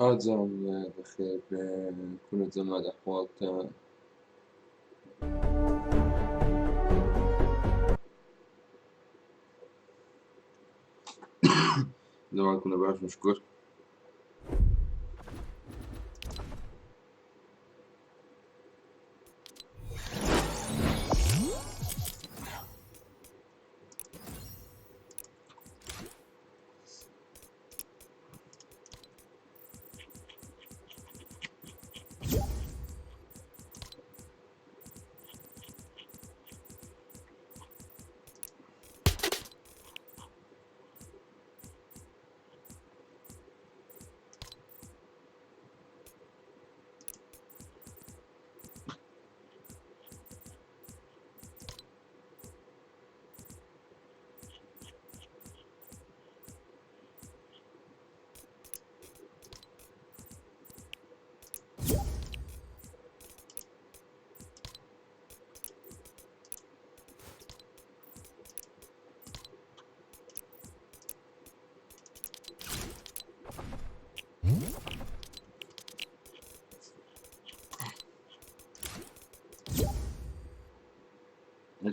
ئاجام بەخێر بێن کونە جەمال ئەحواڵتان. زمان كنا بعرف نشكر.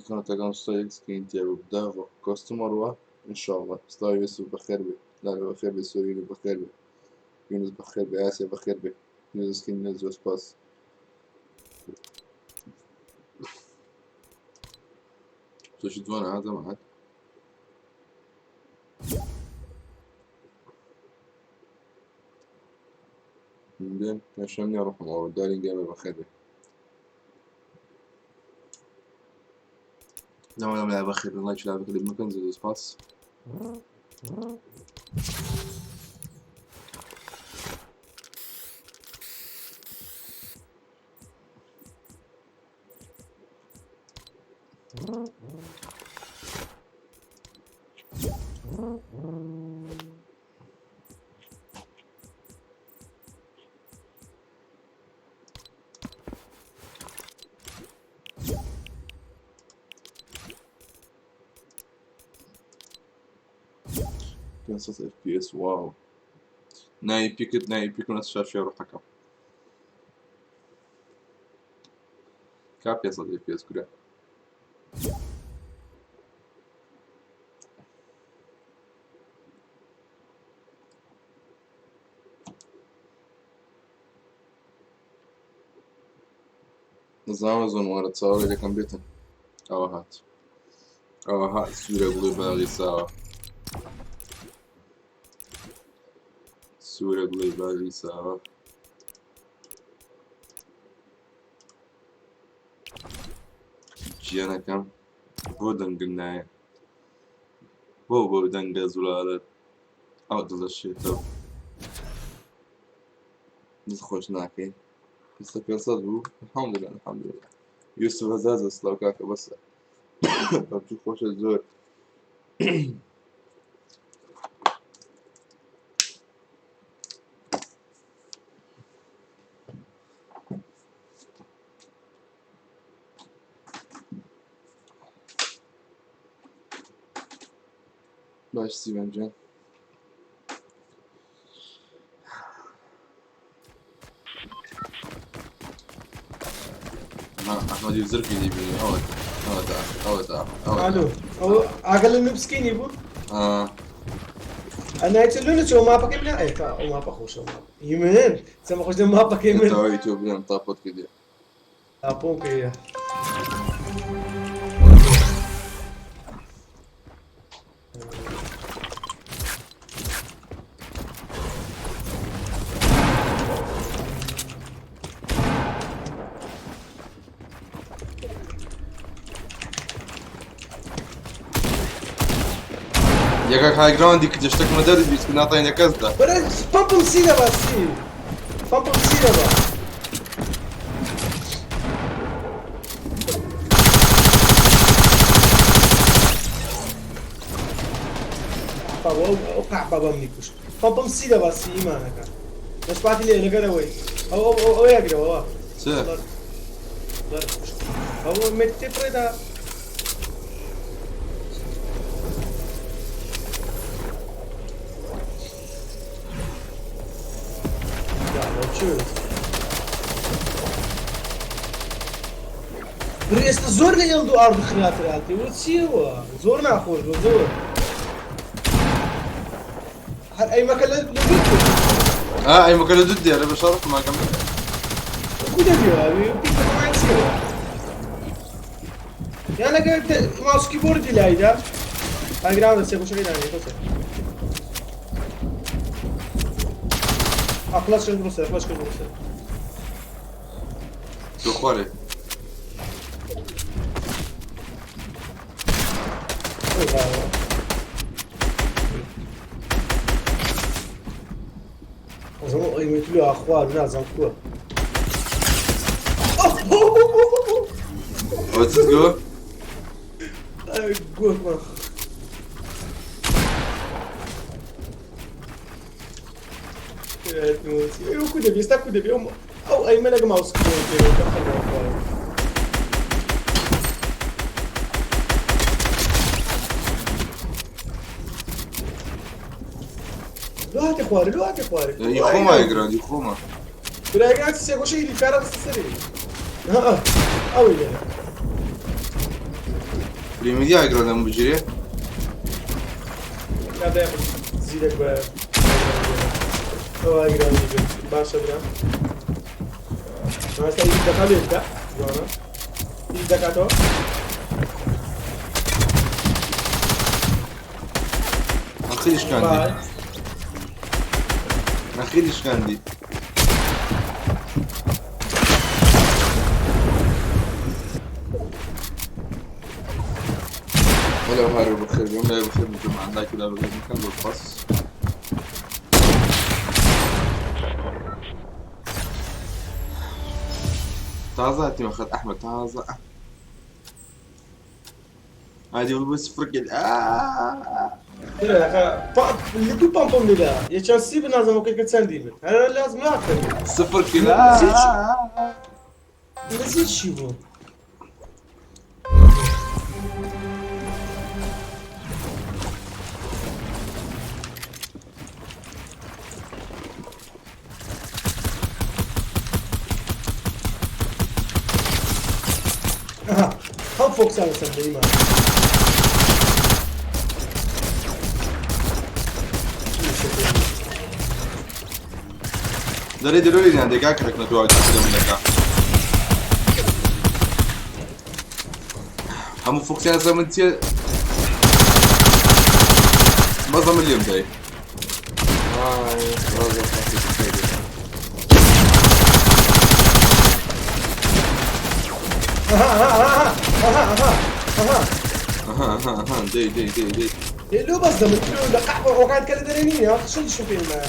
قناة ستايل سكين تيابو بداغو كاستمر وا إن شاء الله. سلاو يوسف بخير بي، لا بخير بي، سوري بخير بي، يونس بخير بي، آسيا بخير بي، يونس سكين نزو سباس. تشدون هذا معك. بين عشان يروح مع دارين جابر بخير بي. لا لا بخير الله يشلع بخير مكان زي سباس. اف بي اس واو. ناي بيكت ناي بيك ناس شاشة يروح حكم. كاب يصل اف بي اس كلها. نظام زون ورا تصور اللي كمبيوتر. أو هات. أو هات سورة قولي باغي ساعة. سورة قولي باغي ساعة. ژیانەکەم بۆ دەنگم نایە، بۆ بۆ دەنگە زوڵالە ئەو دڵەشێتەوە. دڵخۆش ناکەی. ئێستا 500 بوو. الحەمدلله الحەمدلله. یوسف هەزازە سڵاو کاکە بەسە. پەبجی خۆشە زۆر. باش سیوان جان. ئەحمەد یوزرکی دەیبینی. ئەوە ئەوە ئەوە ئەوە. الو او اقل نوبسكيني بو. آه. انا يتلون شو مابا كيمنا اي تا او مابا خوش مابا يمين سما خوش مابا كيمن. تاوي يوتيوب طابوت كده. ابونك يا یەکەک هایگراوندی کردە شتێکمە دەربیست ناتوانین کەسدا. بەرە پەمپم سی دەبا سی پەمپم سی دەبا. بابا ئەو قەحبە بە منی کوشت. پەمپم سی دەبا سی ئیمانەکە. بەس پاتی لێ لەگەرەوەی. ئەو ئەو ئەو ئەو یاگرەوە. چ؟ ئەو مێت پڕێدا. کوێ بڕی ئێستا زۆر لە ئێڵ دوو ئاڕ خراپتر هاتێ وە چیەوە زۆر ناخۆش بوو زۆر هەر ئەیمەکە لە دوو اه ئەیمەکە لە دوو دێرە بە شەڕف ماکەم کو دەبیەوە پیکەکەمان چیەوە یان ئەگەر ماوس کیبۆردی لایدا ئاگران دەچێ گۆشەکەی دانێ بەسە ئەقڵەش کرد بڕۆ سەر ئەقڵەش کرد بڕۆ سەر تۆ خوارێ خوار نازانم کووە ئەوە چت گۆ گۆ کو دەبی ئێستا کو دەبی ئەو ئەیمە لەگە ماوس لۆ هاتێ خوارێ لۆ هاتێ خوارێ ئی خۆما گران ئی خۆما براگان سێ گۆشەی کارە دەستە سەری ئەوەی لێرە پریمیدیا گران ئەم بگیرێ زیرەک بە ئەوە گرانی بێت باشە برا ماستا ئیش دەکات لێ بکە جوانە ئیش دەکاتەوە ئەخیری شکاندی ئەخیری شکاندی ولو هارو بخير بيوم لا بخير بجمع عندك لا بخير مكان بالفص تازه هاتي مخد احمد تازه عادي بس فرق آه. لە دوو پامپم لێدا یەکیان سی بنازم وەکە چەندی بن هەر لازم ناکەن صفر كيلو نزيد شي بوو ئەها هەم فۆکسان لەسەر دەیمان دەرێ دەرۆی نادێکا کەرەکنە تو دەکا هەموو فۆکسیان لەسەر من چییە بەس من لێم دای ئەها ئەها ئەها ئەها ئەها ئەها ئەها ئەها دەی دەی دەی دەی لۆ بەس دەمت لە قەحبە ئۆکات کە لە دەرێ نییە شل شوفێنمە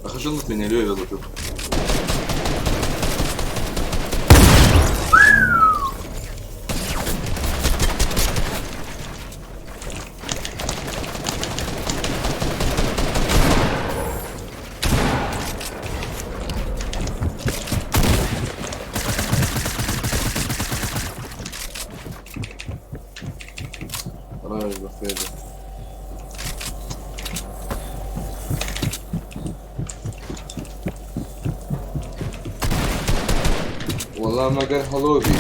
خشلت من لێ بەزەتو راجل بخير والله ما قال هلو بي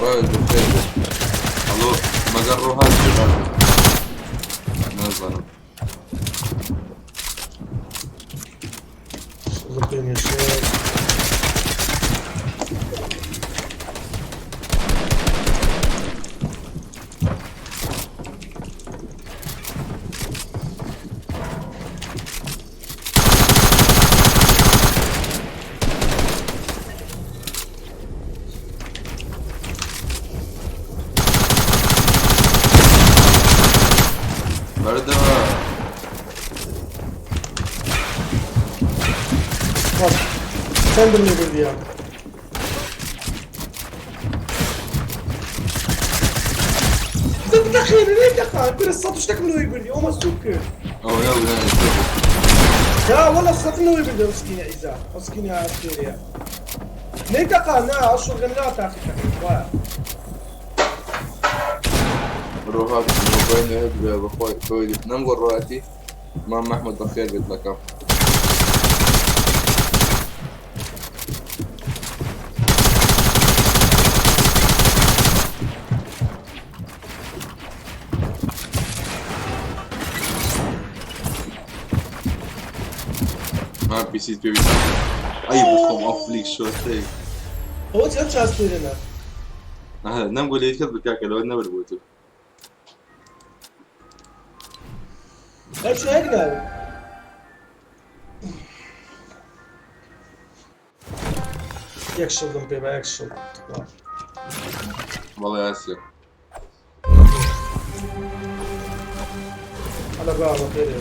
راجل بخير هلو ما قال روحات نزل زبطيني شوي بردە چەندم لێ بردیە دقيقة ليه دقة كل الصوت شتك من وين بردي وما سوق ئەو یا لا والله الصوت من وين بردي مسكين يا عزة مسكين يا سوريا ليه دقة نا اشو غنى تاخي تاخي ڕۆهات مۆبایل هەبێ بەخۆی خۆی نەمگۆ ڕۆهاتی مام ئەحمەد بەخێر بێت لەکەم. پیسیت پێویستە. ئەی بخۆم ئەو فلیک شۆتەی. ئەوە چ ئەم چاستێرەنە؟ نەمگۆ لە هیچ کەس بکا کە لەوە نەبر بۆ تو. ئەو چ ناوی؟ یەک شڵدم پێ بە یەک شڵ. بەڵێ ئاسیا. ئەلە بابە پێرێ.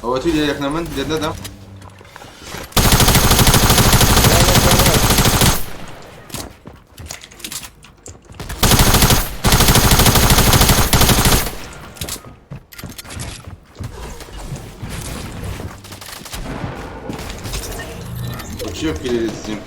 ئەوە توی لە یەک نەمن لێت نەدەم. چیە بکەی لێ دزیم؟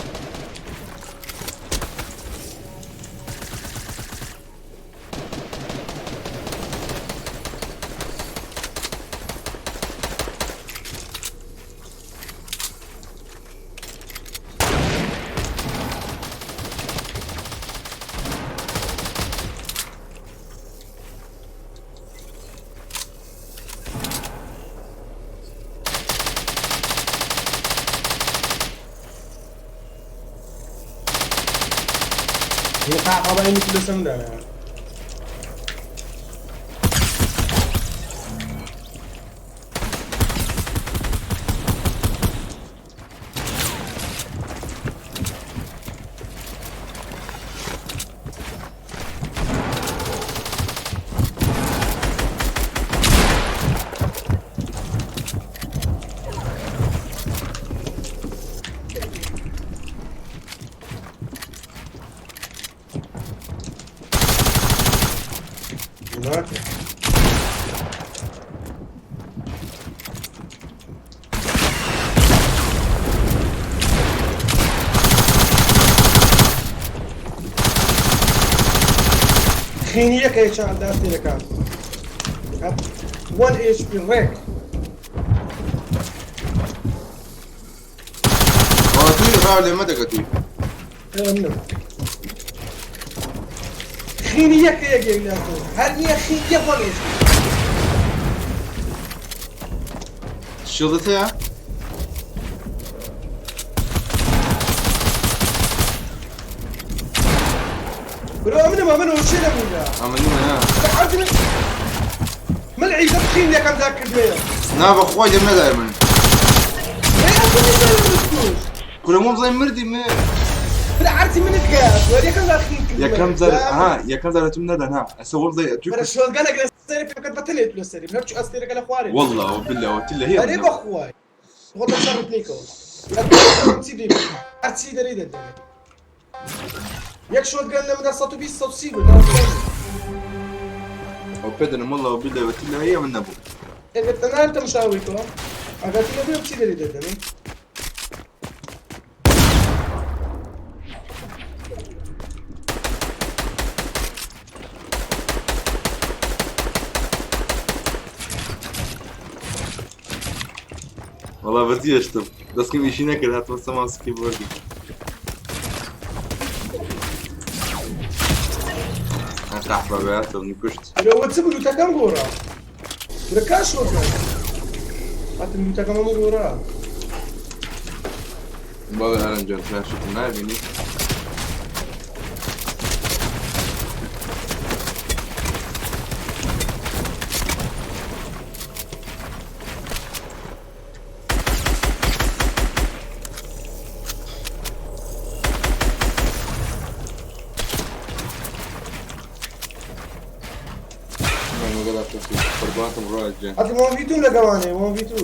قاقا لەسەم دانا. ناکە. خینیەکە یەکیان داستێرەکان 1 HP ڕێک. ئەوە توی ڕاو لێ مەدەکە توی. منم. خینیەکە یەک یەک لاسۆ هەر نییە خینیە 1 HP. شیڵدت هەیە؟ برو منم من وشي لەبوودا. ئەمە نیمە نا. عەرزی من عیزە خین یەکەم جار کردمەیە. نا بەخوای لێم نەدایە من. ئێ ئەتۆ نەزانم بکوژ. کورە مۆم زای مردی من. برا عەرزی منت کە یەکەم جار خین کردمەیە. یەکەم جار ها یەکەم جار تم نەدا نا ئەسە وەم زای توی برا شۆتگەنێک لە سەری پێ بکەت بە تەنێت لە سەری هەرچی ئەستێرەکە لە خوارێ. والله وبالله وتله هي ئەرێ بەخوای والله شەڕت نیکەوە. چی دەی هەرچی دەری دەدەمێ. یەک شۆتگەن لە مندا 120 130 بوو. او بدن والله وبالله وتله هي من نبو. ئەگەر تەنها تەمشاویتەوە ئەگەر تو نەبوو چی دەری دەدەمێ؟ والله بەجێشتم دەستکەم ئیشی نەکرد هاتمە سەما سکی بۆردی. قەحبە بەیاتەوە کوشت. برا چ بوو لوتەکەم گۆڕا. برا کا شۆتگەن هاتم لوتەکەم هەموو گۆڕا. بەڵێ ئارم جان فلاشت نابینی. قربانتم ڕۆ جان. هاتم وان ڤی تو لەگەوانێ وان ڤی تو.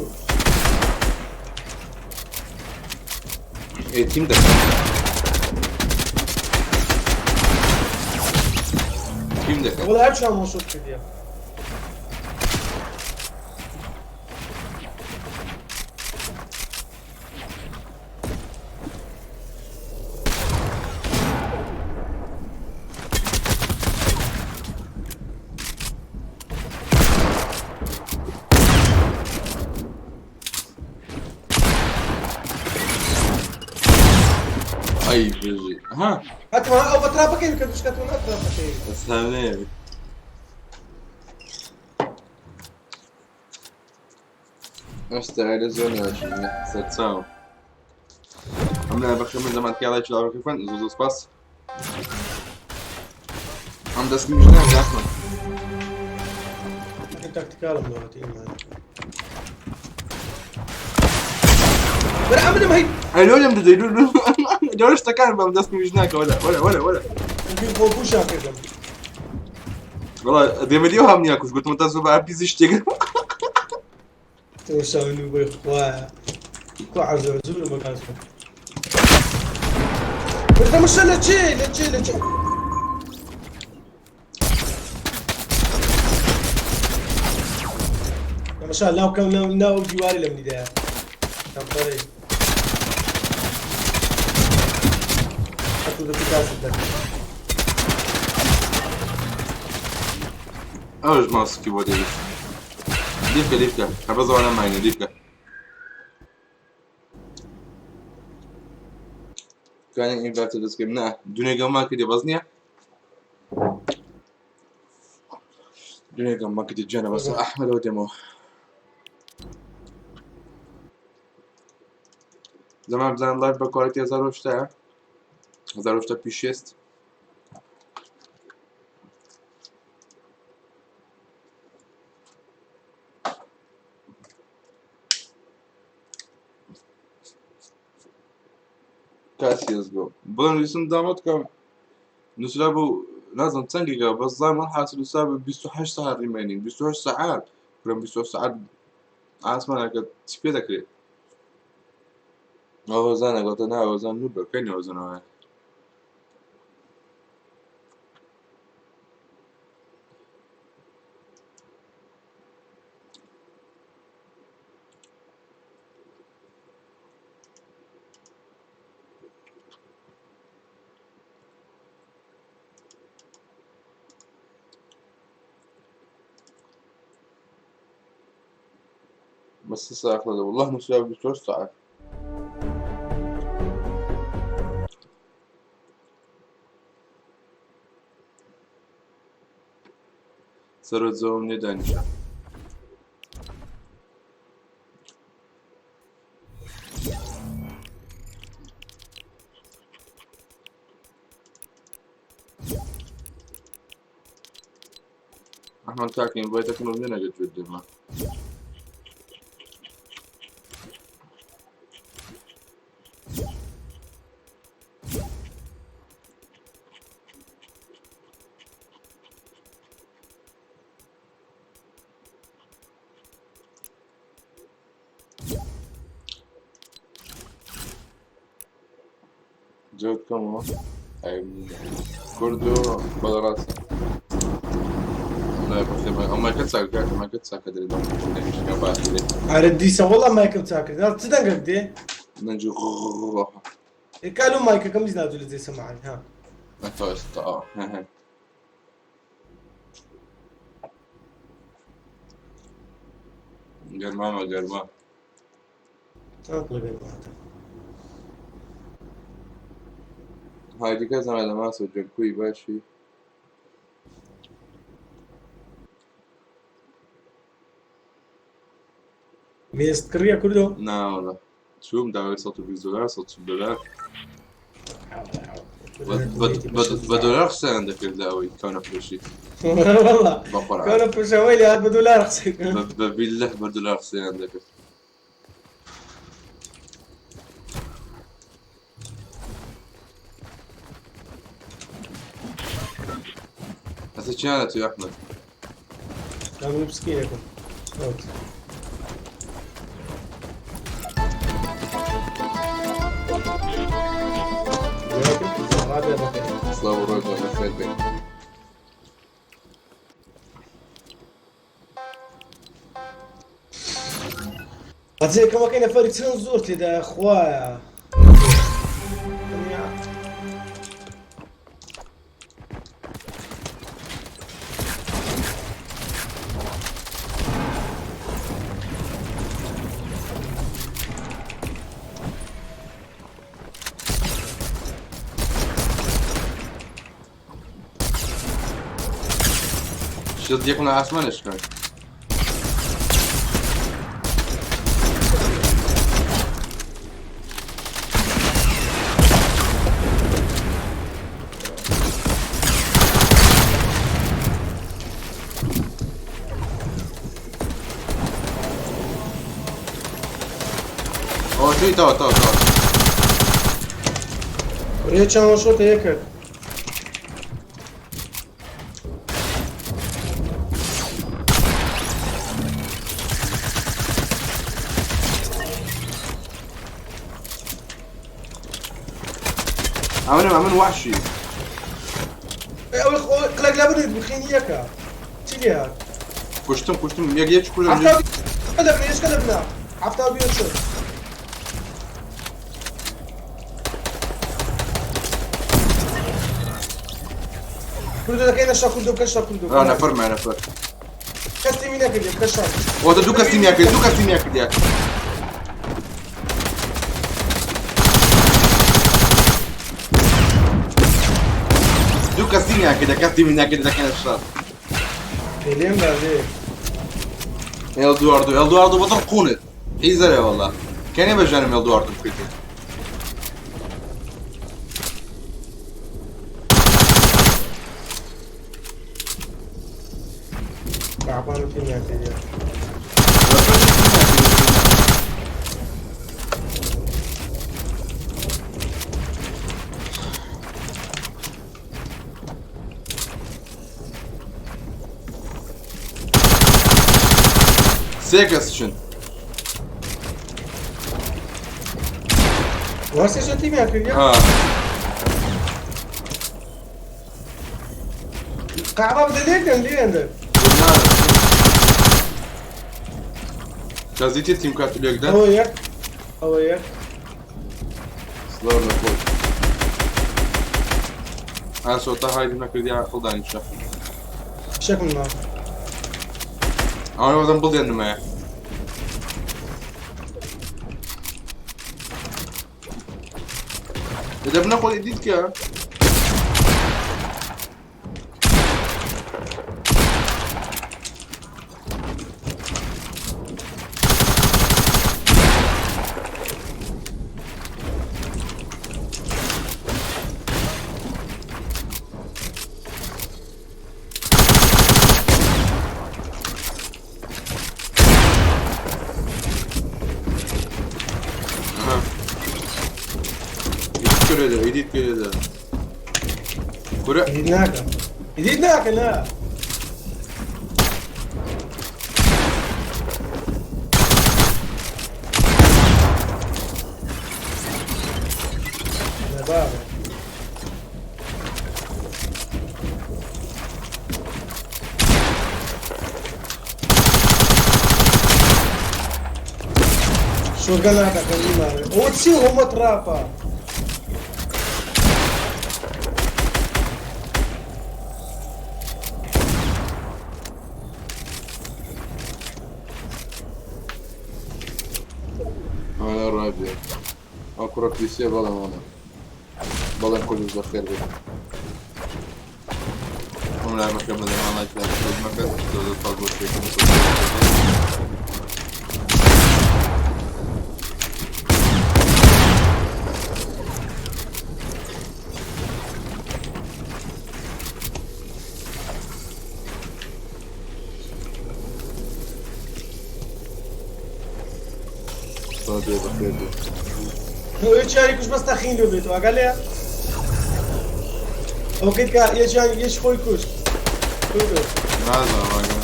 ئێ تیم دەکەن. تیم دەکەن. والله هەرچیان وان شۆت کردیە. ئەی بژی. ها هاتم ئەو بە تراپەکەی بکە دوشکاتەوە نا تراپەکەی. ئەسانەیە. ئەستایلە زۆر ناشرینە سەرچاوم. ئەم لای بەخێر من زەمان تیاڵای چاوەکە خوێن زۆر زۆر سپاس. ئەم دەستم ژنە ئەحمەد. تاکتیکالم لۆ ئیمان. برا منم هەی ئەی لۆ لێم دەدەی لۆ لۆ شتەکان بەم دەستم ژناکە وەرە وەرە وەرە وەرە. يمكن خۆ کردم. والله دێمەدی هەم نییە کوش گوتم تا زۆر بە ئەپیزی شتێک. تۆشاونی بۆی خوایە. کو عرض عزول مەکاسم. برا مش لە چێ لە چێ لە چێ. ماشاء الله كم ناو دیواری لە منی دایە. کەمپەرەی. حتى دەتی کاست دەکەم. ئەوش ماسکی بۆ دێویست. لیفکە لیفکە هەر بەس ئەوانە ماینە لیفکە. توانین ئینڤایت دەستکەم نا دونێگەم ما کردی بەس نییە دونێگەم ما کردی جانە بەس ئەحمەدەوە دێمەوە زەمان بزانم live بە quality 1080 1080 p 6 کاسی گۆ بڵێ نووسم download کەم نووسرا بوو نازم چەند گیگا بەس زانم حاصل نووسرا بوو 28 ساعت remaining 28 ساعت بڵێم 28 ساعت ئاسمانەکە چی پێ دەکرێت ئەوە زانە گوتە نا ئەوە زان نوو بکەین ئەوە زانەوە بس ساعة والله نووسرا بوو 28 ساعت سەرۆ زۆم نیە دانیشە ئەحمەد کاکە ئینڤایتەکەم لێ نەگەت گوێت دێمە جوت کەمەوە ئەی کورد و بەڵڕاستە ئەو مایکە چاک کاکە مایکە چاکە دەرێ باسی ئەرە دیسە وەڵا مایکم چاکرد چ دەنگێک دێ؟ نەنجی قالوا مایکەکەم هیچ ناجو لە جێ سەماعی ها. ئێستا گەرمامە گەرما. هایدیکە زەمە لە ماسە جەنکوی باشی مێست کڕیە کوردۆ؟ نا والله چووم داوای 120 دلار 140 دلار بە دۆلار قسەیان دەکرد لە ئەوەی کەونە فرۆشی. والله بەقورعان کەونە فرۆشەوەی لێ هات بە دۆلار قسەی کرد. بە بیلله بە دۆلار قسەیان دەکرد. هەستە چیانە تو ئەحمەد؟ ئەمن بسکینەکەم. سڵاو ڕۆژ بەخێر بێن. قەزیەکەمەکەی نەفەری چەند زۆر تێدا خوایە. شت یەکم لە ئاسمانە شکان. تۆی تەوا تەوا تەوا. ڕێ چاوە شۆتە یەکەک. ئەمنم ئەمن وحشی. ئەوەی قلەک لە بنیت بخینی یەکە. چی لێ هات؟ کوشتم کوشتم یەک یەک کوشتم. حەفتا لە بنە یشکە لە بنە. حەفتا و بیست شد. کوردە دەکەینە شەڕ کوردە بکە شەڕ کوردە. ها نەفەر ما نەفەر. کەس تیمی نەکردیە بکە شەڕ. وەتە دوو کەس تیمیان کرد دوو کەس تیمیان کردیە. دوو کەس تیمیان کردە کەس تیمی نەکرد دەکەنە شەڕ. لێم با لێ. ئێلدواردۆ ئێلدواردۆ بەدڵ قوونت حیزەرێ والله کەنێ بەژانم ئێلدواردۆ بکردێ. قەعبان و تیمیان کردیە. سێ کەس چن. وەرسێ تیمیان کردیە؟ ها قەعبا بدە لێکەن لێندە. کەزیتی تیم کات لێکدەن. ئەوە یەک ئەوە یەک. سڵاو لە خۆی. ئاسۆ تا هایدم نەکردی عەقڵ دانیشە. شەکم نا. ئەوە وەزم بڵێنمایە. دەبنە خۆی دیت کە ئیدیت کرێدە. کورە ئیدیت ناکە. ئیدیت ناکە نا. لە بابە. شۆرگە ناکە کە نیمانێ. ئەوە چی هەمە تراپە؟ ئەوە ڕابێ. ئەو کوڕە پیسیە بەڵێ وانە. بەڵێ کوردش بەخێر بێ. ئەم لایڤەکە بەدەمان لایک لایک مەکە زۆر زۆر سپاس بۆ شێکم بەخێر بێ. یەکیانی کوش بەس تەخین لێ بێتەوە ئاگا لێیە؟ ئەو کرد کە یەکیان یەک خۆی کوشت. کوردۆ. نازانم ئاگا.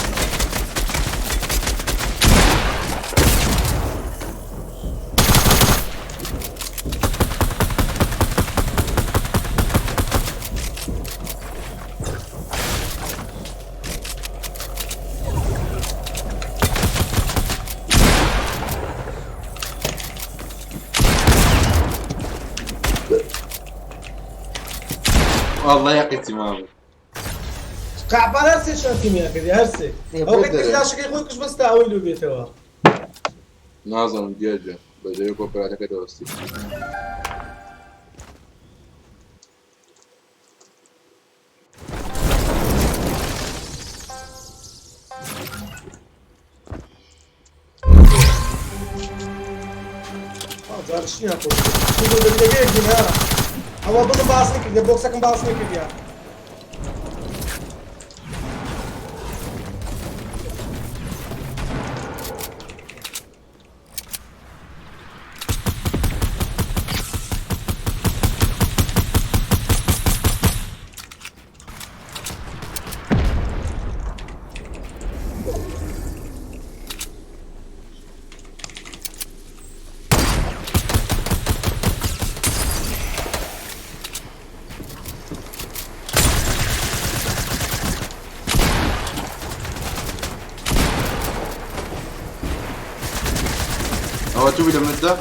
والله یەقیتی مابوو. قەعبان هەر سێ شان تیمیان کردی هەر سێ. ئەو کرد کە لاشەکەی خۆی کوشت بەس تا ئەوەی لێ بێتەوە. نازانم گێجە بەجێی کۆپەراتەکە دەوەستی. جارشتیان خۆش کرد. دەگەیەک بوون ها. ئەوە دڵم باس نەکردیە بۆکسەکەم باس نەکردیە. ئەتوو بی لە منتدا؟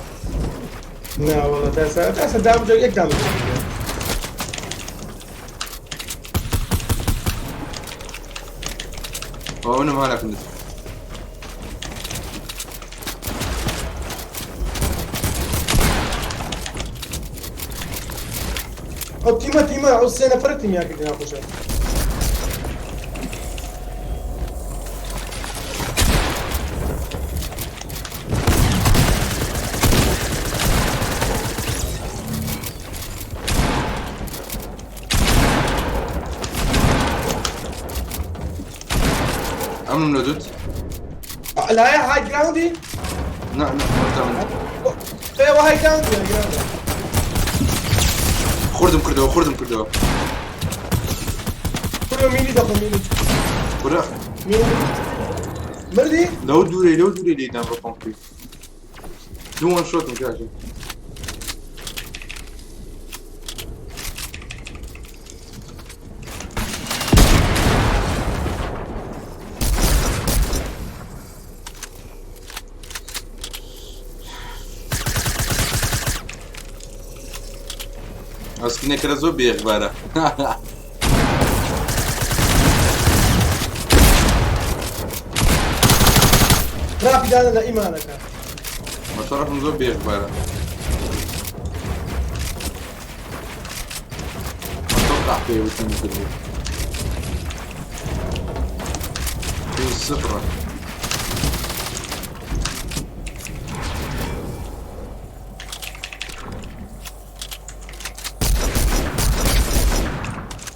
نا وەڵا تاسا تاسا دام جا یەک دام ئەوە منم هالاکم دەست. ئەو تیمە تیمە ئەو سێ نەفەرە تیمیان کردی ناخۆشە. ئەمنم لە دوت. لایە های گراوندی؟ نا نا وەتا من. ئێوە های گراوندی های گراوندی. خوردم کردەوە خوردم کردەوە. کوڕە مینی دەخۆم مینی. کورە. مینی. مردی؟ لەو دوورەی لەو دوورەی لێیدام بە پۆمپی. دوو وان شۆتم کاکە. ئەسکینەکەرە زۆر بێغبارە. تراپی دانە لە ئیمانەکە. بەشەڕەفم زۆر بێغبارە. أتوقع في وسنة في الصفرة.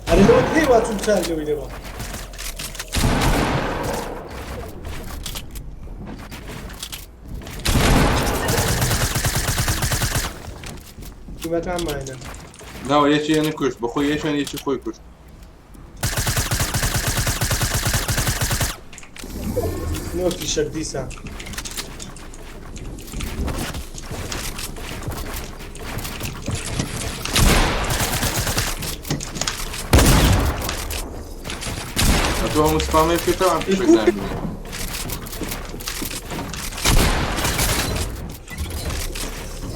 ئەرێ لەوە هەی وا چون چار لەوەی لێوە. تیمەکان ماینە. ناوە یەکیان کوشت بەخۆی یەکیان یەکی خۆی کوشت. نۆ فیشەک دیسان. ئەتۆ هەموو سپامێ بکەیتەوە ئەم فیشەک دانێ.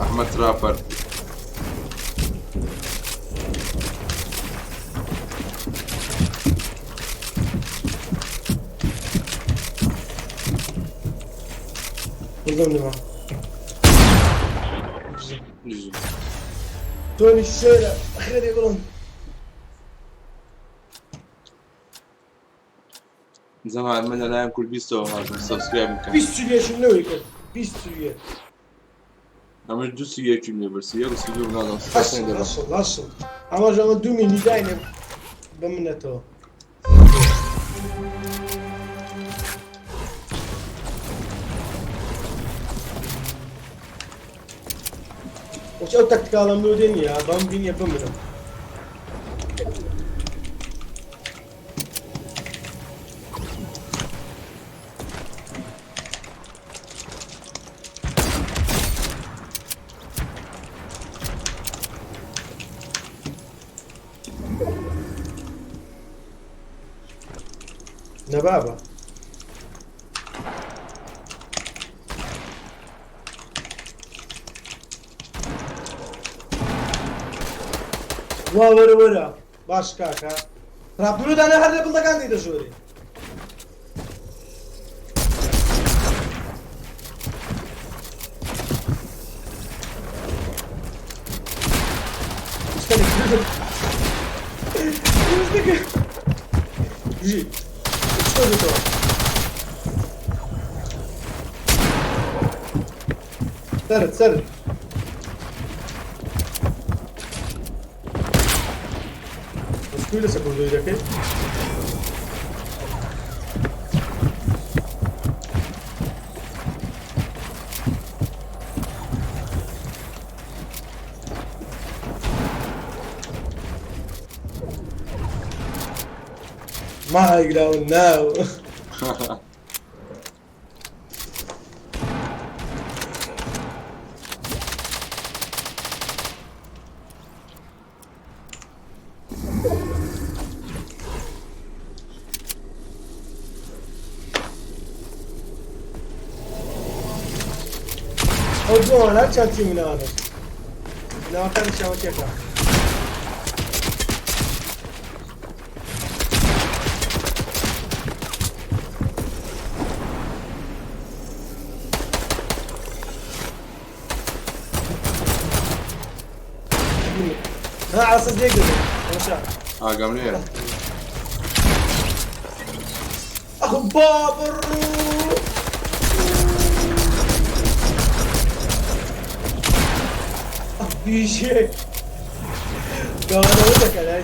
ئەحمەد تراپەر. بردم لما. تۆنی شێرە خێرێ بڵم. زەمان من لەلایەن کوردبیستەوە هاتم سەبسکرایب بکەن. بیست و یەکم لەوەی کرد بیست و یەک. ئەمەش دوو سی یەکیم لێ برد سی یەک و سی دوو نازانم سی ئەسڵ لێ برد. ئەسڵ ئەسڵ ئەمەش ئەمە دوو مینی داینێ بە منەتەوە. وەچ ئەو تەکتیکاڵەم لۆ دێ نییە بەم بینیە بمرم. نەبابە. وا وەرە وەرە باش کاکە ڕاپدورو دانە هەر لە بڵدەکان دیتە ژۆرێ. ژی چۆ دیتەوە. سەرت سەرت. بەس کوی لەسەر کوردۆی دەکەی؟ ما high ground now. ئەو بۆ چەند تیم مناوانە مناوەکانی شاوەتیەکە. ها على اساس ليك ئاگام لێیە. اخ باب الروح. بيجي قال ودك على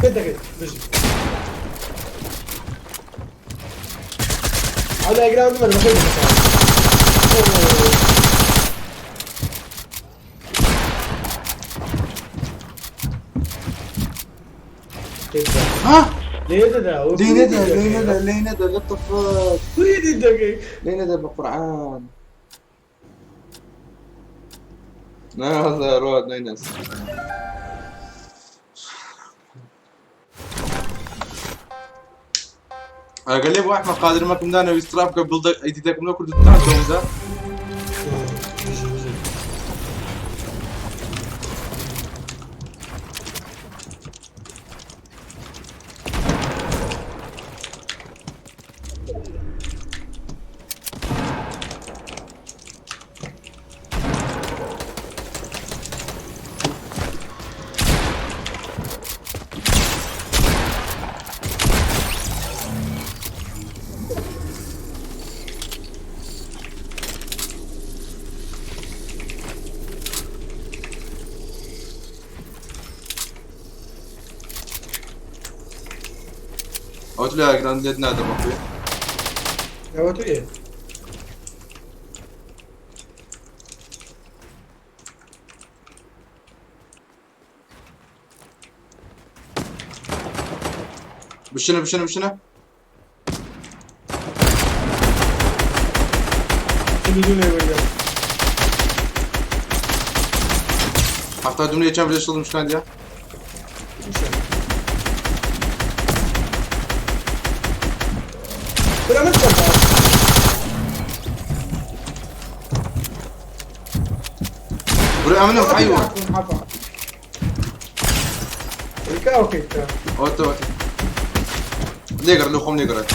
كده كده بيجي على جراوند ما بخير. ها ليه ده؟ ليه ندى ليه ندى ليه ندى لطفت. ليه دقيق؟ ليه ندى بالقرآن. لا هذا رواد نينس. قال لي ابو احمد قادر ما كنا انا ويستراب قبل ايدي ذاك من كل دوم ذا. قلت له يا جراند نادم اخوي. هو ايه؟ بشنا بشنا بشنا. Hatta dün geçen bir çalışmış lan ya. برا امنه ايوه. اوكي. اوتو اوتو. ليقر لو خم ليقر.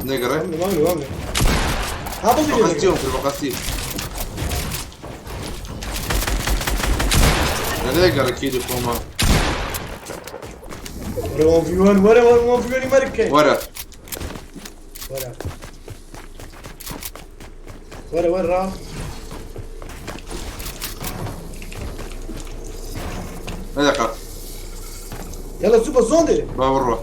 ليقر. بقستيهم في البقستي. ليقر اكيد يقوم. ورا 1 في 1 ورا 1 في 1 مركي. ورا. ورا. ورا ورا. هذا قال. يلا سوبر زوندي. باب الروح.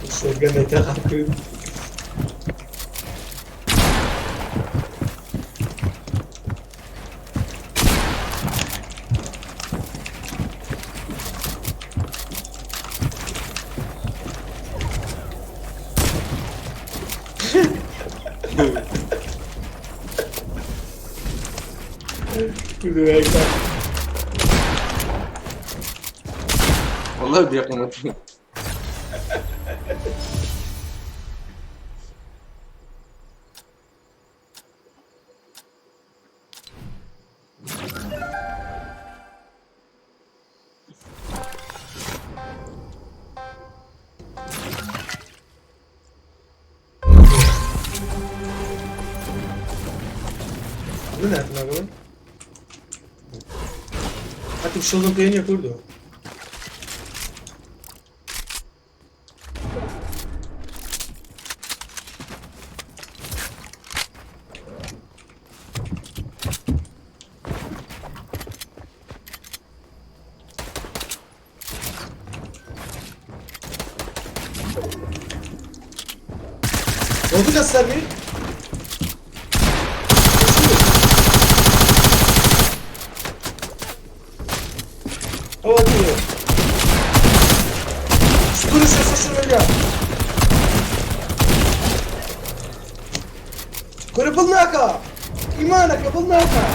الشوتجن يتاخد. والله بدي اقوم. من هاتنا قبل؟ حتى بشغل بيني كله. دوو لەسەرمی. ئەوە دوو. شکر شکر. کورە بڵ ناکا، ئیمانەکە بڵ ناکا.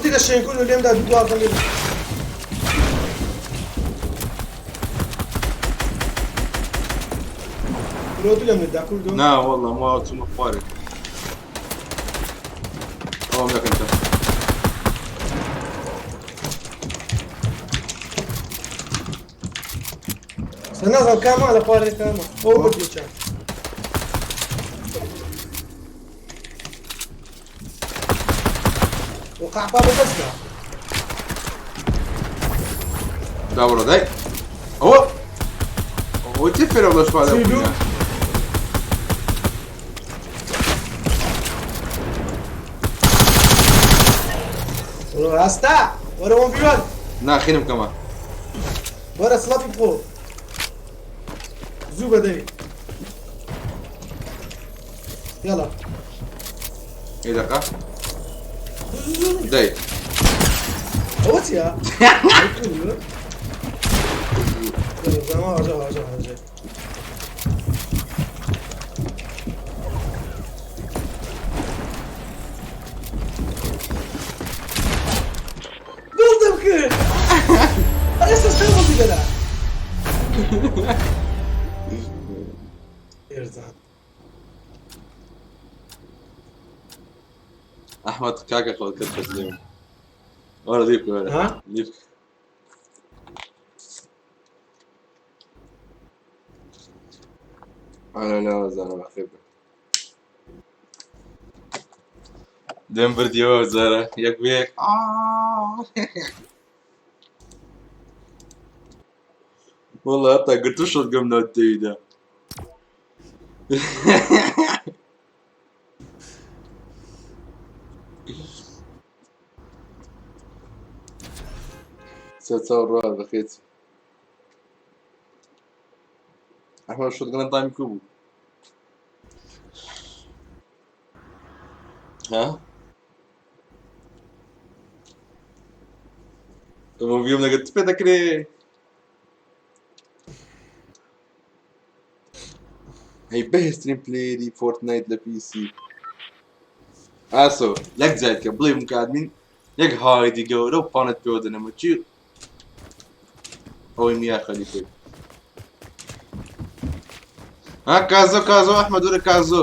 دڵی لە شێنکون و لێمدا دوو دوازدە لێ. برۆ دوو لە مندا کوردۆ. نا والله ما چوومە خوارێ. ئەوم دەکەن تە. سەنازم کاما لە خوارێ کاما. ئەو بردی چاک. وقع بابا بەسکە. دا بڕۆ دای. ئەوە ئەوە چی فێرە بڵێ شوالە سی دوو. ڕاستە وەرە وەن ڤی وەن. ناخینم کەمە. وەرە سڵەپی بخۆ. زوو بەدەی. يلا. ئێ دەقە دای. ئەوە چییە؟ زەما ئاژە ئاژە ئاژە. دڵدم کرد. ئێستا سێ بڵدی دەدا. ئێرزان. ئەحمەد کاکە خۆت کرد تەسلیم. وەرە لیف وەرە. ها؟ لیف. ئەنا نازانم بەخێر بێ. دێم بردیەوە جارە یەک بە یەک. والله هەتا گرتو شۆتگەم ناو تێیدا. سەرچاو ڕوا بەخێت. ئەحمەد شۆتگەنە تامی کو بوو؟ ها؟ ئەمە بیم لەگەر چ پێ دەکرێ؟ هەی بەهێزترین پلەیەری فۆرتنایت لە پیسی. ئاسۆ یەک جار کە بڵێ بم کە ئادمین یەک هایدی گەورە و پانت پێوە دەنەمە چی ئەوەی میا خەلیفەی. ها کازۆ کازۆ ئەحمەد وەرە کازۆ.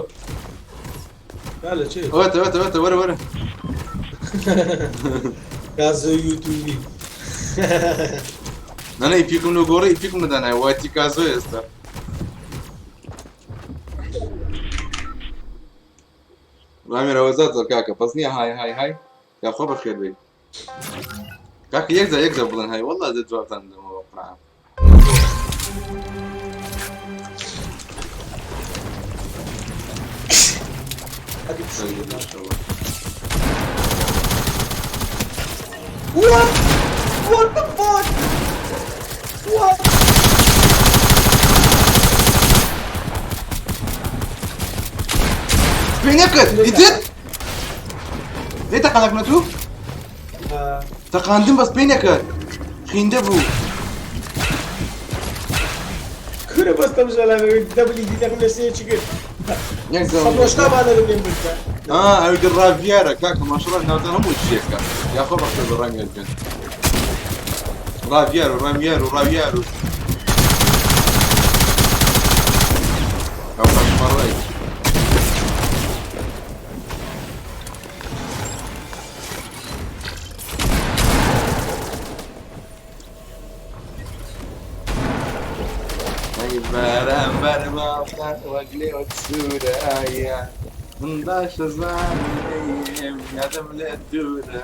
لە چێ؟ وەتە وەتە وەتە وەرە وەرە. کازۆ یوتیوبی. نەنە ئیپیکم لۆ گۆڕی ئیپیکم نەدانای وایتی کازۆ ئێستا. ڕامێرەوە زات زۆر کاکە بەس نییە های های های یاخوا بەخێر بێی. کاکە یەک جار یەک جار بڵێن های والله دە جوابتان دەمەوە قورئان. What? What the fuck? What? پێی نەکرد ئیتر لێ تەقەلەک نەتوو؟ تەقاندم بەس پێی نەکرد خیندە بوو. کورە بەس تەمژەلە دەبلی دیدەکەم لە سێ چی کرد. یەک زەمەن. سەد با لەرم لێم بردە. ئەوی دی ڕاڤیارە کاکە ماشەڵڵا ناوتان هەموو شتێکە. یاخۆ بەخێر بە ڕامیار گیان. ڕاڤیار و ڕامیار و ڕاویار و ئەو پاشمەڕەی. ئەی بەرامبەر ماڵتان وەک لێوت سوورە من باشە زانی. دێم یادم لێ دوورە.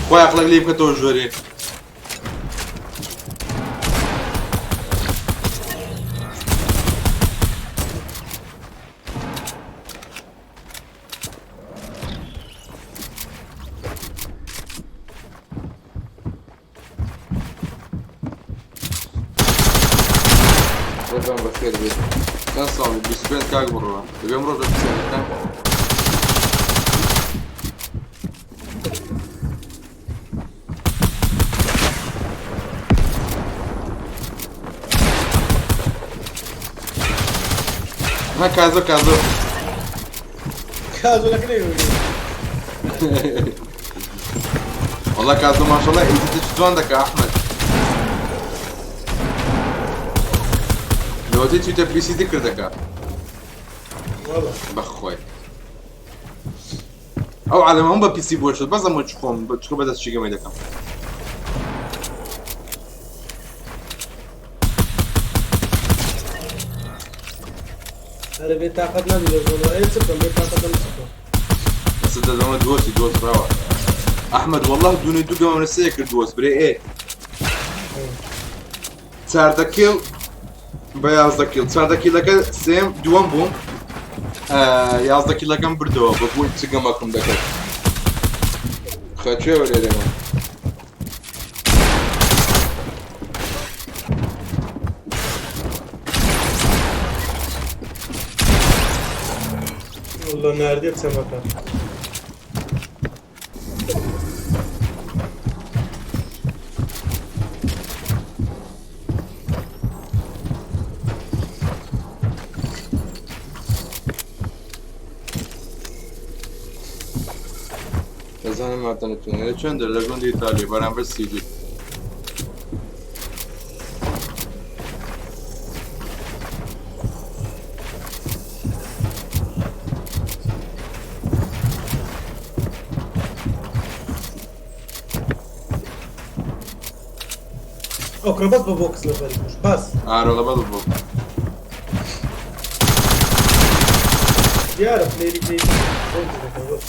خۆی عەقڵێک لێ بکەتەوە ژۆرێ. ڕێزان بەخێر بێت. چەند ساڵی؟ 25 کاک بڕوا. دەبێ ئەمڕۆ بە پرسیارەکان. ها کازۆ کازۆ. کازۆ لەکرێ والله کازۆ ماشەڵڵا ئیدیتێکی جوان دەکا ئەحمەد. لەوەتەی چوویتە پیسی ذکر دەکا. والله بەخۆی. ئەو عالەمە هەم بە پیسی بۆ شت بەس ئەمە خۆم چکە بەدەست چیگەمەی دەکەم. ئەرێ بێ تاقەت نەبی لە زۆنەوە ئێ چ بکەم بێ تاقەتم چ بکەم. ئێستا دەدەمە دۆستی دۆست ڕاوە. ئەحمەد والله دوونی دوو گەمەم لە سێ کرد دۆست برێ ئێ 14 kill بە 11 kill 14 kill ەکە سێم دووەم بووم 11 kill ەکەم بردەوە بە بووی چ گەمەکم دەکرد خەچێ وەرێ لێمە. والله ناردیە چەمەکە. دەزانم ماتەنەتون لە چۆن دەر لە گوندی ئیتالی بەرامبەر سیدی. ئەو کوڕە بەس بە بۆکس لەبەری کوشت بەس. ئارۆ لە بەس بۆ. دیارە player ی جێی بۆکس دەکەن بەس.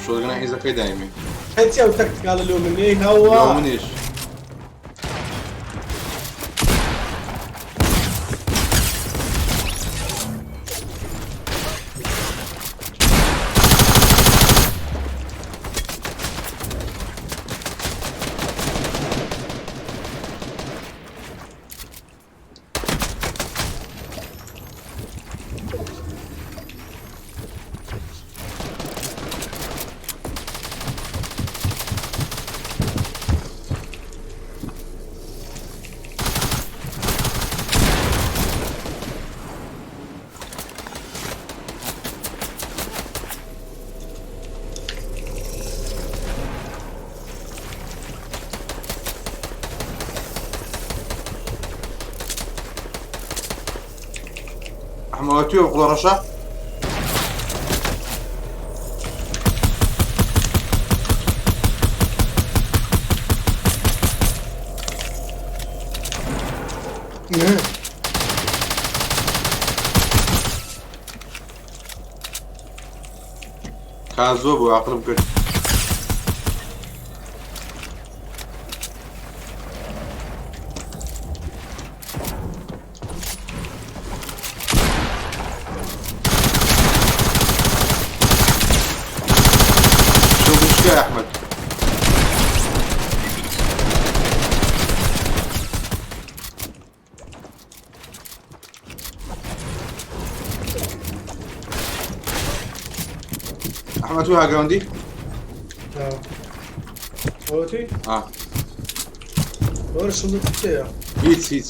شۆرگەنە حیزەکەی دایمێ. هەرچی ئەو تەکتیکاڵە لۆ من ئەی هەوا. لۆ منیش. ئەحمەوە توێ قوڵە ڕەشە؟ کازۆ بوو عەقڵم کرد. تۆ ئەحمەد. ئەحمەد تۆ هاگراوندی؟ ئەوەتی؟ ئا. وەرە شڵت تێیە. هیچ هیچ.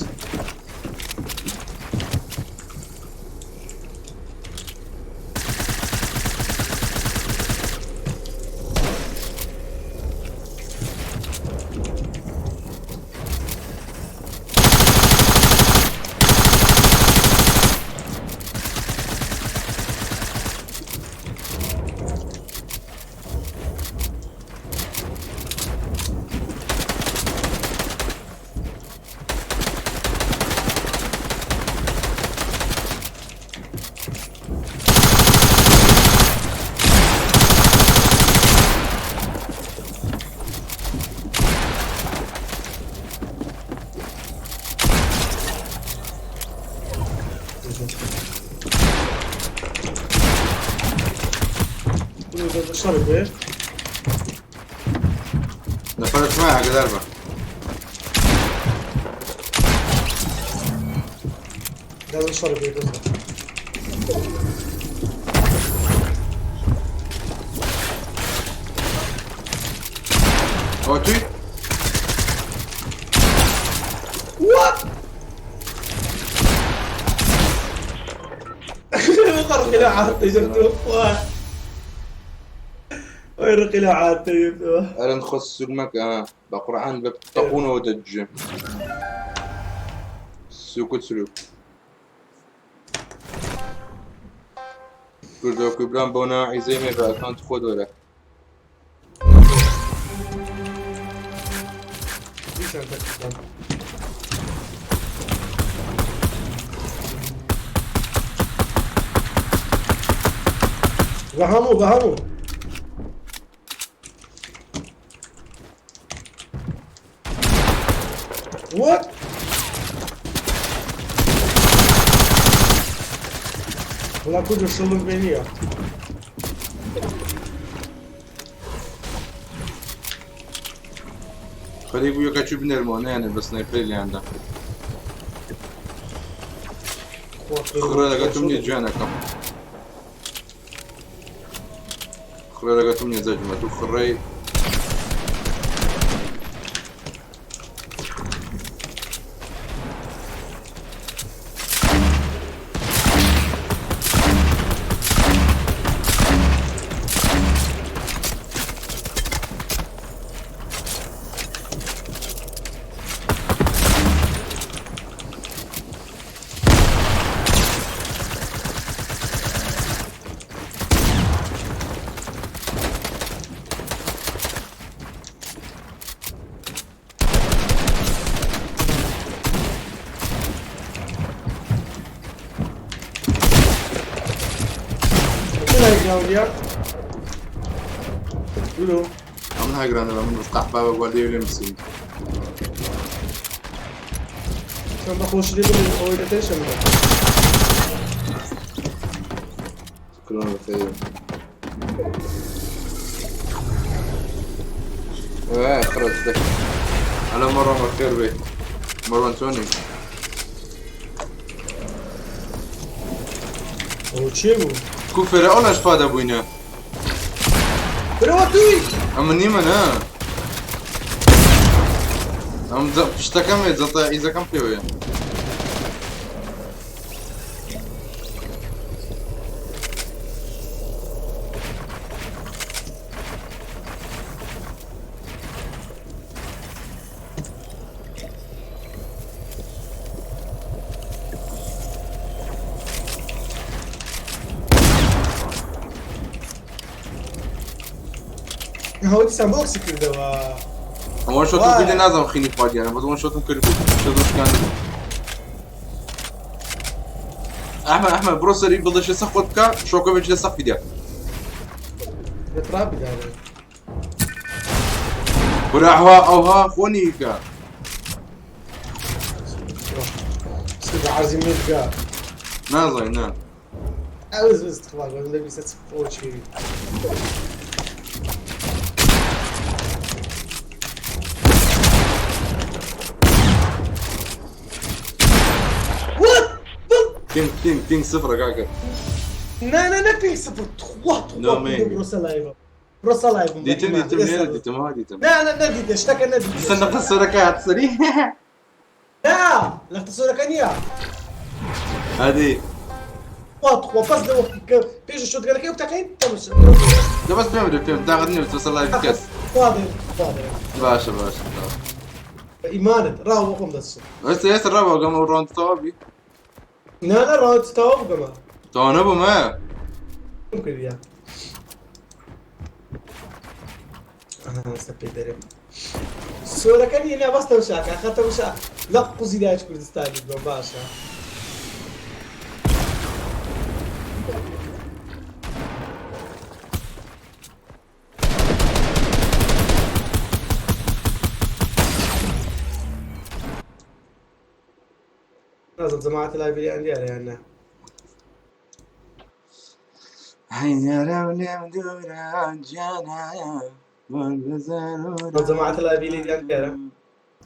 شەڕی بێ نەفەرت مایە ئاگادار بە. لازم شەڕی بێ بزە. ئەوە توی؟ What? رقي عاد جبته وين رقي عاد جبته ئەرن خۆ سوک مەکە بە قورعان بە تەقونەوە دەجێم. سوک و چروک. کوردۆ برام بۆ ناوی عیزەی مێ بە ئەکاونت خۆت وەرە. دیسان تەکستان. بەهەموو بەهەموو. What? وەڵا کوردە شڵم پێ نییە. خەریک بوو یەکە چوو بنێرمەوە نەیانێ بە سنایپەری لێیاندا. خڕێ لەگەڵ تۆم نییە گیانەکەم. خڕێ لەگەڵ تۆم نییە جەجمە تۆ خڕێی. چ هاگراوندیە؟ دوورۆ. ئەمن هاگراندە بە من بەس قەحبا بە گوالدەی لێم بسین. چۆن بەخۆشی لێ بڵێ ئەوەی دەتەیشە منە. كلنا بخير. ايه خرج لك على مرة بخير بي مروان توني. ئەوە چێ بوو؟ کو فرعون اشفاد ابوينا برەوە توی! اما نيما نا ام پشتەکەم بێت زەتا ئیزەکەم پێوەیە. ئەوە دیسان بۆکسی کردەوە. ئەمە شۆتم کردی نازانم خینی خواردیانە بەس ئەوە شۆتم کرد بوو شۆتم شکاند. ئەحمە ئەحمە بڕۆ سەری بڵدەشێ سەخت خۆت بکە شۆکە بێت لە سەقفی دیا. لە ترابی داوێ. برا ئەوها ئەوها خۆنیکە. سید عەرزی مێدگا. نازای نا. ئەوز بەس تخوا لە بیسە چ ئەوە چی؟ Ping ping ping سفرە کاکە. نا نا نەک ping سفر تخوا تخوا بڕۆ سەر live م بڕۆ سەر live م دیتم دیتم لێرە دیتم ها دیتم. نا نا نەدیتە شتەکە نەدیتە. سەر نەقە سۆرەکە هات سەری. نا لەختە سۆرەکە نییە. هادی. تخوا تخوا بەس لە وەختی کە پێش shotgun ەکەی بتەقین تەمەشا. دە بەس پێم بدە پێم تاقەت نییە بچمە سەر live کەس. خوا دێ خوا دێ. باشە باشە. بە ئیمانت ڕاو بۆ خۆم دەچم. ئێستا ئێستا ڕاوە گەمە و round تەواو بی. نا نا round تەواو بگەمە. تەواو نەبووم ئە. کردیا. ئەها پێ دەرێ. سۆرەکە نییە نا بەس تەمشاکە خە تەمشا لە قوزی دایک کوردستانی بم باشە. نازم جەماعەتی لایبریان دیارە یان نا. جەماعەتی لایبریان دیارە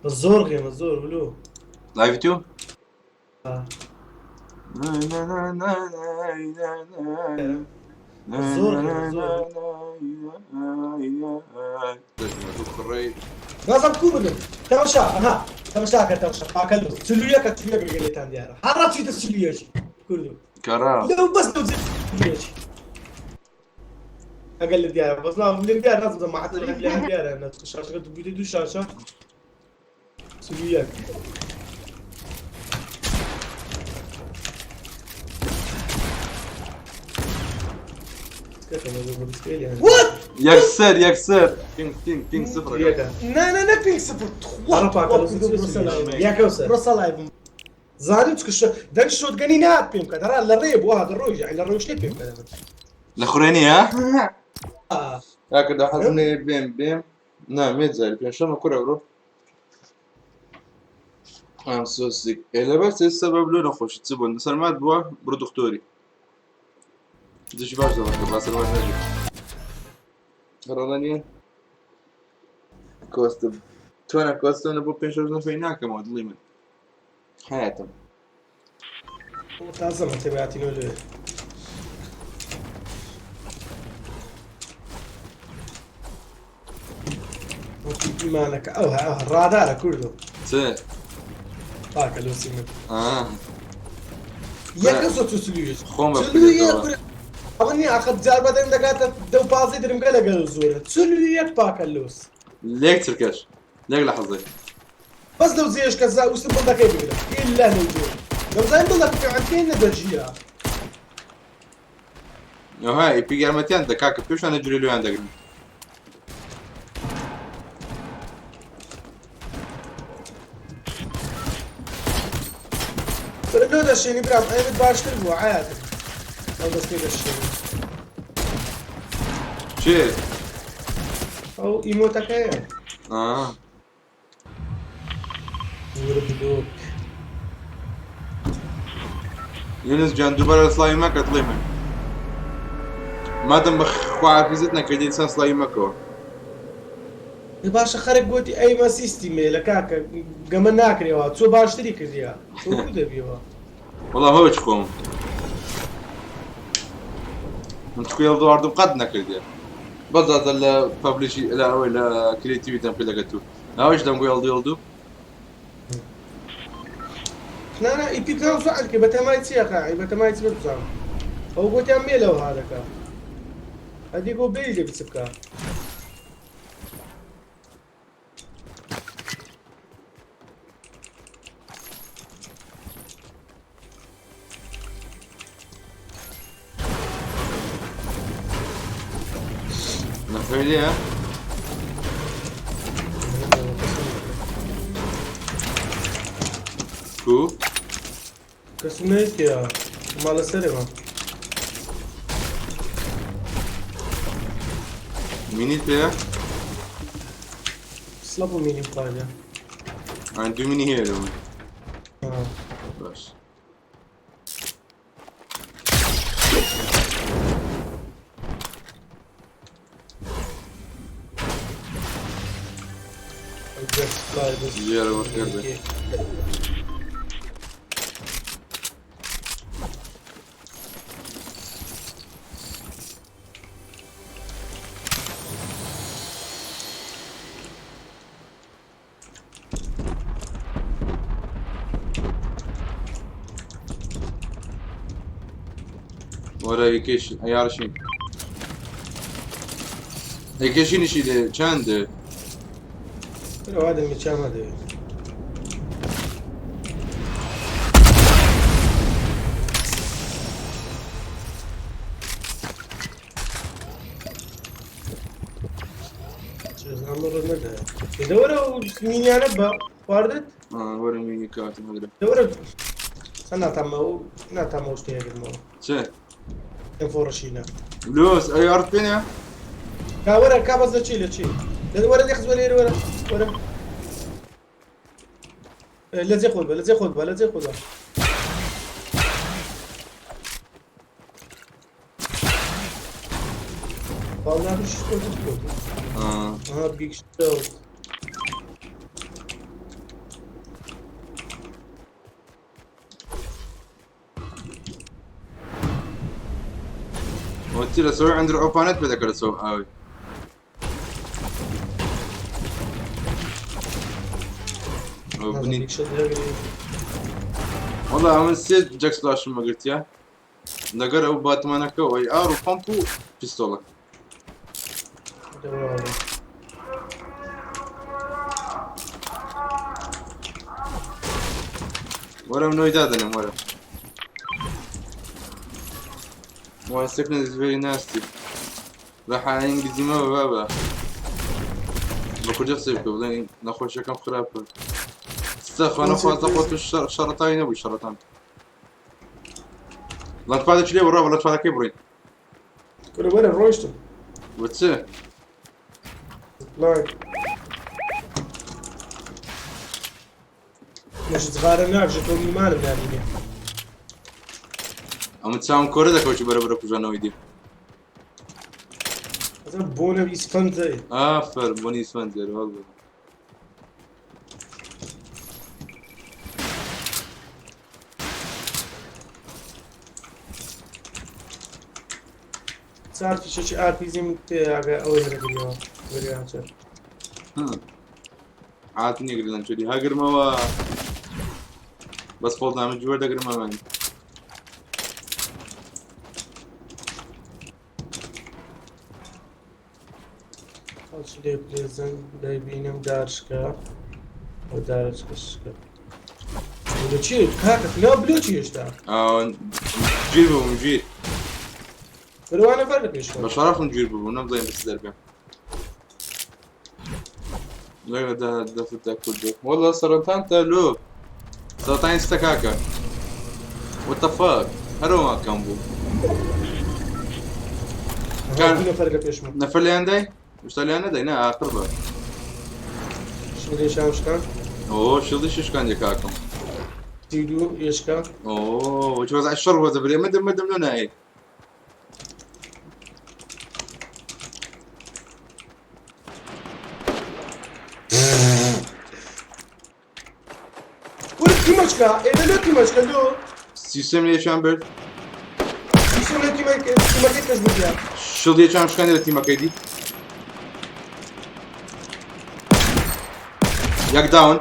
بەس زۆر غێمە زۆر بلو. live تو؟ زۆر غێمە زۆر. نازم کو بدم تەماشا ئەها تەماشاکە تەماشا پاکە لۆ چلویەکە چلویەک لەگەڵێتان دیارە هەڕا چیتە چلویەکی کوردو کەڕا لەو بەس لەو چلویەکی ئەگەر لە دیارە بەس نا لێم دیارە نازم جەماعەت لێیان دیارە نا شاشەکە بوویتە دوو شاشە چلویەک What? یەکسەر یەکسەر ping ping ping سفر نا نا نەک ping سفر تخوا بڕۆ سەر live م زانیم چکە دەنگ shotgun ی نات پێم کە دەڕا لە ڕێ بووە دەڕۆی لە ڕۆی شتێ پێم کە لە خوڕێنی ها کاکە دا حەزم لێ بێم بێم نا مێ جاری پێنجشەممە کورە بڕۆ I'm so sick. ئێ لەبەر چ سەبەب لۆ نەخۆشی چ بوون سەرمات بووە بڕۆ دکتۆری دژی باش دەڵێت با سەرمات نەژی هەڕەڵە نییە کۆستم تۆنە کۆستم بۆ پێنج ڕۆژ نەفەی ناکەمەوە دڵی من حیاتم تازە مەتەباتینەوە لێ ئیمانەکە ئەوها ئەوها ڕادارە کوردۆ چ پاکە لۆسی من آه. یەکە زۆر چ چلویەک خۆم بە چلویەک کورە ئەوە نییە ئاخر جار بە دەم دەگاتە دەو پازەی درمگە لەگەڵ زۆرە چلویەک پاکە لۆس لێک چرکەش لێک لەحەزەی بەس لەو جێیەش کە زا وستم دڵەکەی بگرم ئیلا لەو جێ دەمزانین دڵەکە عەنتێ نەدەژیا ئەوها ئیپیک یارمەتیان دە کاکە پێشانە جوری لۆیان دەگرن لۆ دەشێنی برام ئەمت باشتر بووە عیاتم ئەو دەستێ دەشێنی چێ ئەو ئیمۆتەکەیە آه. زۆرە بلۆک یونس جان دووبارە سڵاوی مەکە دڵی من مادەم بە خواحافیزت نەکردی چەند سڵاوی مەکەوە. باشە خەرک گوتی ئەی مە سیستی مێلە کاکە گەمە ناکرێەوە چۆ باشتری کردیا چۆ کو دەبیەوە وەڵا هۆچ خۆم من چکو یەڵ دواردم قەت نەکردێ بەس زادە لە پەبلیشی لە ئەوەی لە کریتیوی دەم کرد لەگە تو ئەوەش دەم گو یەڵدو یەڵدو نا نا ئیپیک ناو زعل کە بەتەمای چییە قاعی بەتەمای چ بزانم ئەو گوتیان مێلەوە هادەکە ئەدی گۆ بێ لێ بچ بکە نەخوێنیە کو کەسم نەیتیا ماڵە سەرێ مینیت پێیە سڵە بۆ مینیم خواردە ئان دوو مینی هەیە لەوە باش ژێرە بەخێر بێ. وەرە یەکێش ئەیارشین یەکێشینیشی لێ چەندێ وا دەمی چامە دەوێت. دەوەرە و مینیانە بە خواردت؟ وەرە مینی کاتم هەگرە. دەوەرە ناتامەوە ناتامەوە شتێ هەگرمەوە. چێ؟ ئەم فۆڕشینە. لۆس ئەی ئەڕت پێنە؟ کا وەرە کا بەس لە چی لە چی؟ وەرە لێ خز وەرە وەرە وەرە. لە جێ خۆت بە لە جێ خۆت بە لە جێ خۆت بە. Vallahi bir şey koyduk. Aha Big Show. وانت لە عند العوبانات بدك لە ئاوی. بني والله من سێ جەک سلاشم مەگرتیە لەگەر ئەو باتمانەکە ئەی ئار و پەمپ و پیستۆڵە. وەرە منەوەی دادەنێم وەرە. My sickness is very nasty. راح ئینگلیزی مەبە بابە. بە کوردی قسەی بکە بڵێ نەخۆشیەکەم خراپە. استغفر نەخوازە خۆت شەڕەتانی نەبووی شەڕەتان. لەنجپادێکی لێ بڕا بە لەنجپادەکەی بڕین. کورە وەرە ڕۆیشتم. بۆ چ؟ لاین. مش جغارە ناکژێ تۆ میمانم نابینێ. ئەمە چاوم کۆرە دەکەوتی بەرە بەرە کوژانەوەی دی. بۆنە ئیسفەنجەی. ئافەرم بۆنی ئیسفەنجەر والله. چار فیشەکی ئارپیزیم پێ ئاگە ئەوەی هەرەگریەوە بەریان چێت. عاتنی گرن لەنجەری هەگرمەوە بەس فۆڵ دامج وەردەگرمەوە من. خەڵکی لێ پلێزن دەیبینم دارشکە ئەو دارشکە شکە. لە چی کاکە لا بلۆ چی هێشتا؟ گیر بووم گیر. بەروانە فەرق پێش بە شەرەفم گیر بوو نەمزانیم بەس دەربێم. لا ده ده في التاكل ده والله سرطان تالو سرطان استكاكا What the fuck هەرۆ ما کەم بوو. كان فرق پێشمە. نەفەر لێیان دای؟ شتا لێیان نەدای نا ئاخر بە. شڵێشان شکان. ئۆ شڵی ششکان کاکەم. تیدو یشکا. ئۆ چ وەزع شەڕ بۆ دەبرێ مدم مدم لۆ نایەی. وەرە تیمەچکە ئێمە لۆ تیمەچکە لۆ. سیستەم لێکیان برد. سیستەم لە تیمەکەی پێش بردیان. شڵیەکیان شکاندی لە تیمەکەی دی. یەک داون.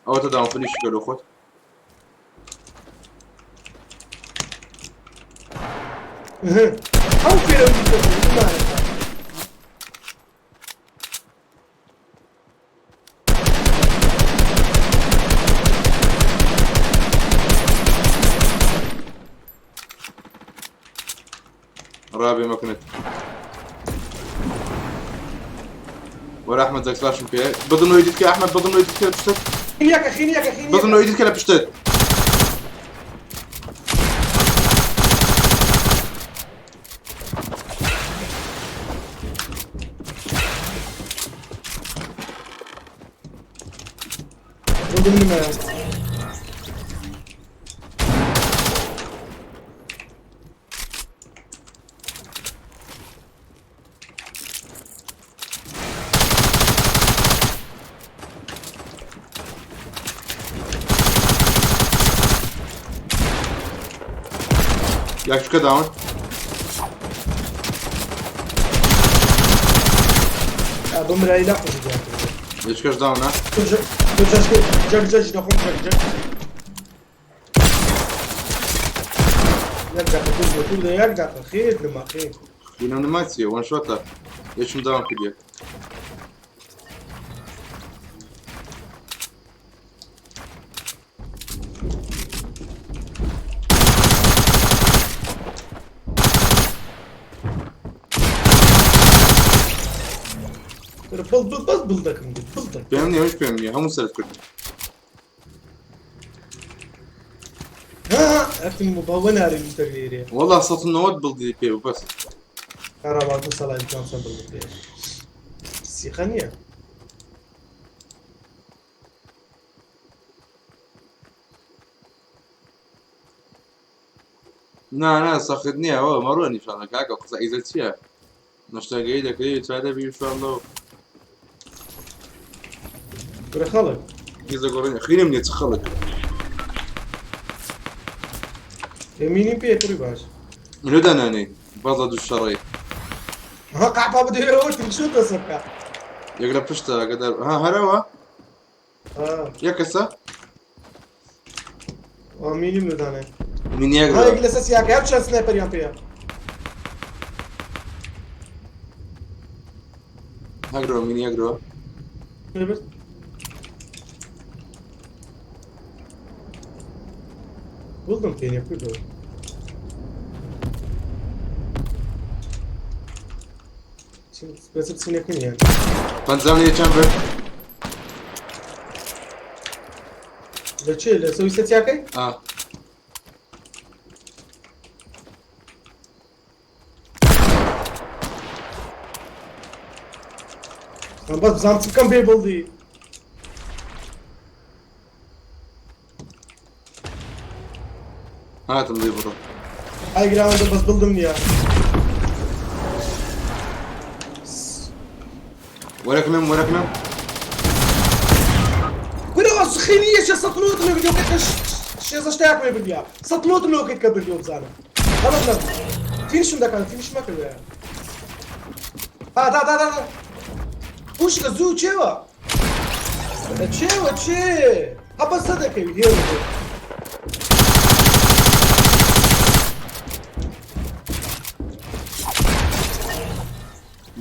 ئەوەتە داون فنیش کە لۆ خۆت. ئەو فێرە دیکە رابي ما كنت ولا احمد زاك سلاش بي بظن يديك يا احمد بظن يديك بشتت. خينياك خينياك خينياك. بظن يديك بشتت. ضمن ما یەکشکە داون. بمرای لا قوش یەکەش داونە. جەک جەک دەخۆم جەک جەک. یەک دقیقە دوو دوو یەک دقیقە خێر نما خێر. خینم نما چییە وان شۆتە یەکم داون کردیە. بڵ بڵ بەس بڵ دەکەم بڵ دەکەم. پێم نییە هیچ پێم نییە هەموو سەرت کرد. ها ئەتم بەوە نارێ مشتەری والله 190 بڵدی پێ بوو بەس. کارابا دوو ساڵ جانسۆن بڵ پێ سیخە نییە. نا نا سەخت نییە ئەوە مەڕۆ نیشانە کاکە قسە ئیزە چییە؟ نەشتەگەی دەکرێت چارە بی ئینشاءالله. کورە خەڵک ئیزە گۆڕین خینم نییە چ خەڵک. ئێمینیم پێ کوڕی باش. منو دانانێ بەڵە دوو شەڕەی. ها قعبا بدەوە شو دەسەکە. یەک لە پشتە ئەگەدار ها هەرەوە یەک کەسە مینیم ندانێ. من یەک ها یەک لەسەر سیاکە هەر چەند سنایپەریان پێیە. هەگرەوە من یەکرەوە. بڵدم پێ نییە کوردەوە. بەس بچینەکە نییە. پەنجام لێ چەند برد؟ لە چێ لە سەوی سەتیاکەی؟ ئا بەس بزانم چ بکەم بێ بڵدی. هاتم لێ بڕۆ. ئای گراوەندە بەس بڵدم نییە. وەرەکنم وەرەکنم. کورە سخینیە چە سەتلۆت لێ بردیەوە کە شێزە شتێک لێ بردیە. سەتلۆت لۆکەیت کە بردیەوە بزانم. هەڵم نەبوو. فینشم دەکات فینش مەکردوە. ها دا دا دا دا. پوشکە زوو چێوە؟ چێوە چێ؟ ها بەسە دەکەوی هێڵ بێ.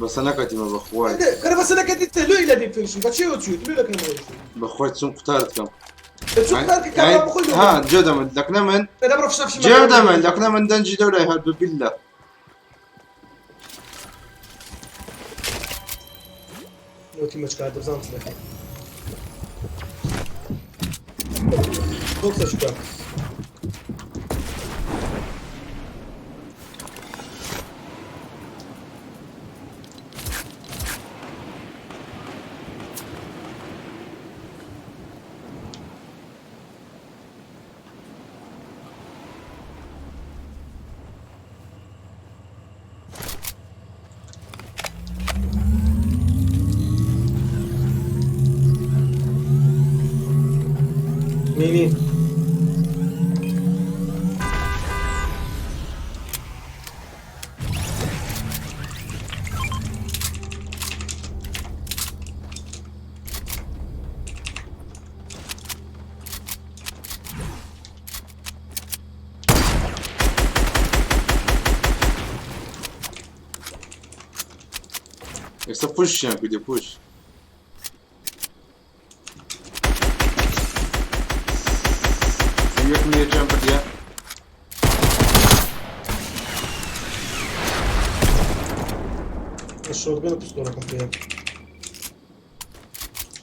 بەسە نەکەتیمە بەخوای. کەرە بەسە نەکەتی لۆ ئیلا دێ فینشم بە چێوە چوویت لۆ لەکنەمەوە چوویت. بەخوای چون قوتارت کەم. چون قوتار کە کابرا بخۆی لۆ ها جێ دەمن لەکنە من دەبڕۆ فشە فشە جێ دەمن لەکنە من دەنجی دەولای هەر ببیلە. لۆتی مەچکار دەبزانم چ دەکەی. بۆکسە شکا. مینی ئێستا پوشیان کردێ پوش. یەکم لێ چەند بردیە؟ شۆتگەن و پستۆڵەکەم پێیە.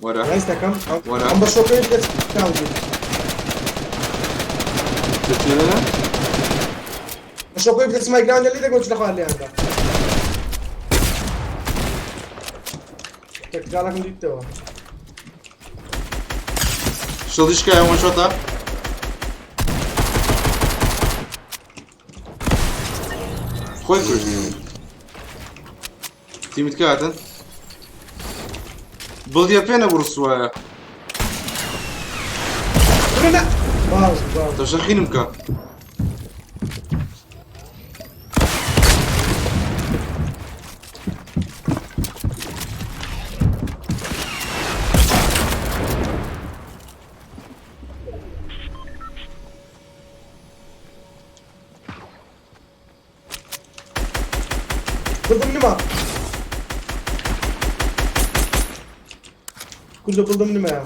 وەرە ڕاست دەکەم. وەرە. ئەم بە شۆکەی دەست کاوی. دەچێنە؟ بە شۆکەی دەست مایگراوند لێ دەگۆ چ لەخوار لێیاندا. تەکتیکاڵەکەم دیتەوە. شڵیشکایە وان شۆتە؟ خۆی کوشت. تیمت کاتن؟ بڵدیە پێ نەبوو ڕسوایە. کورە نا. باش باش. تەشەخینم بکە. کوردە بڵدم نمایە.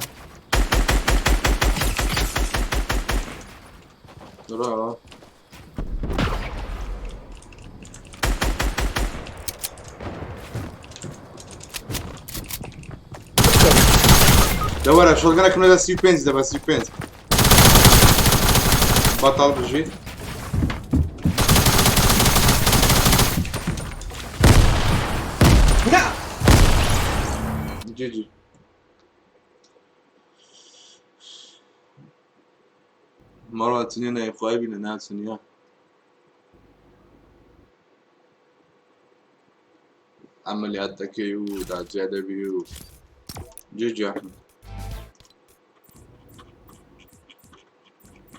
ڕا دەوەرە shotgun ەکەم لەدا 35 دەبە 35 بەتاڵ بژیت. نا. GG. مەڕۆ چنیە نای خوای بینە ناچنیە. عملیات دەکەی و داجیا دەبی و GG ئەحمد.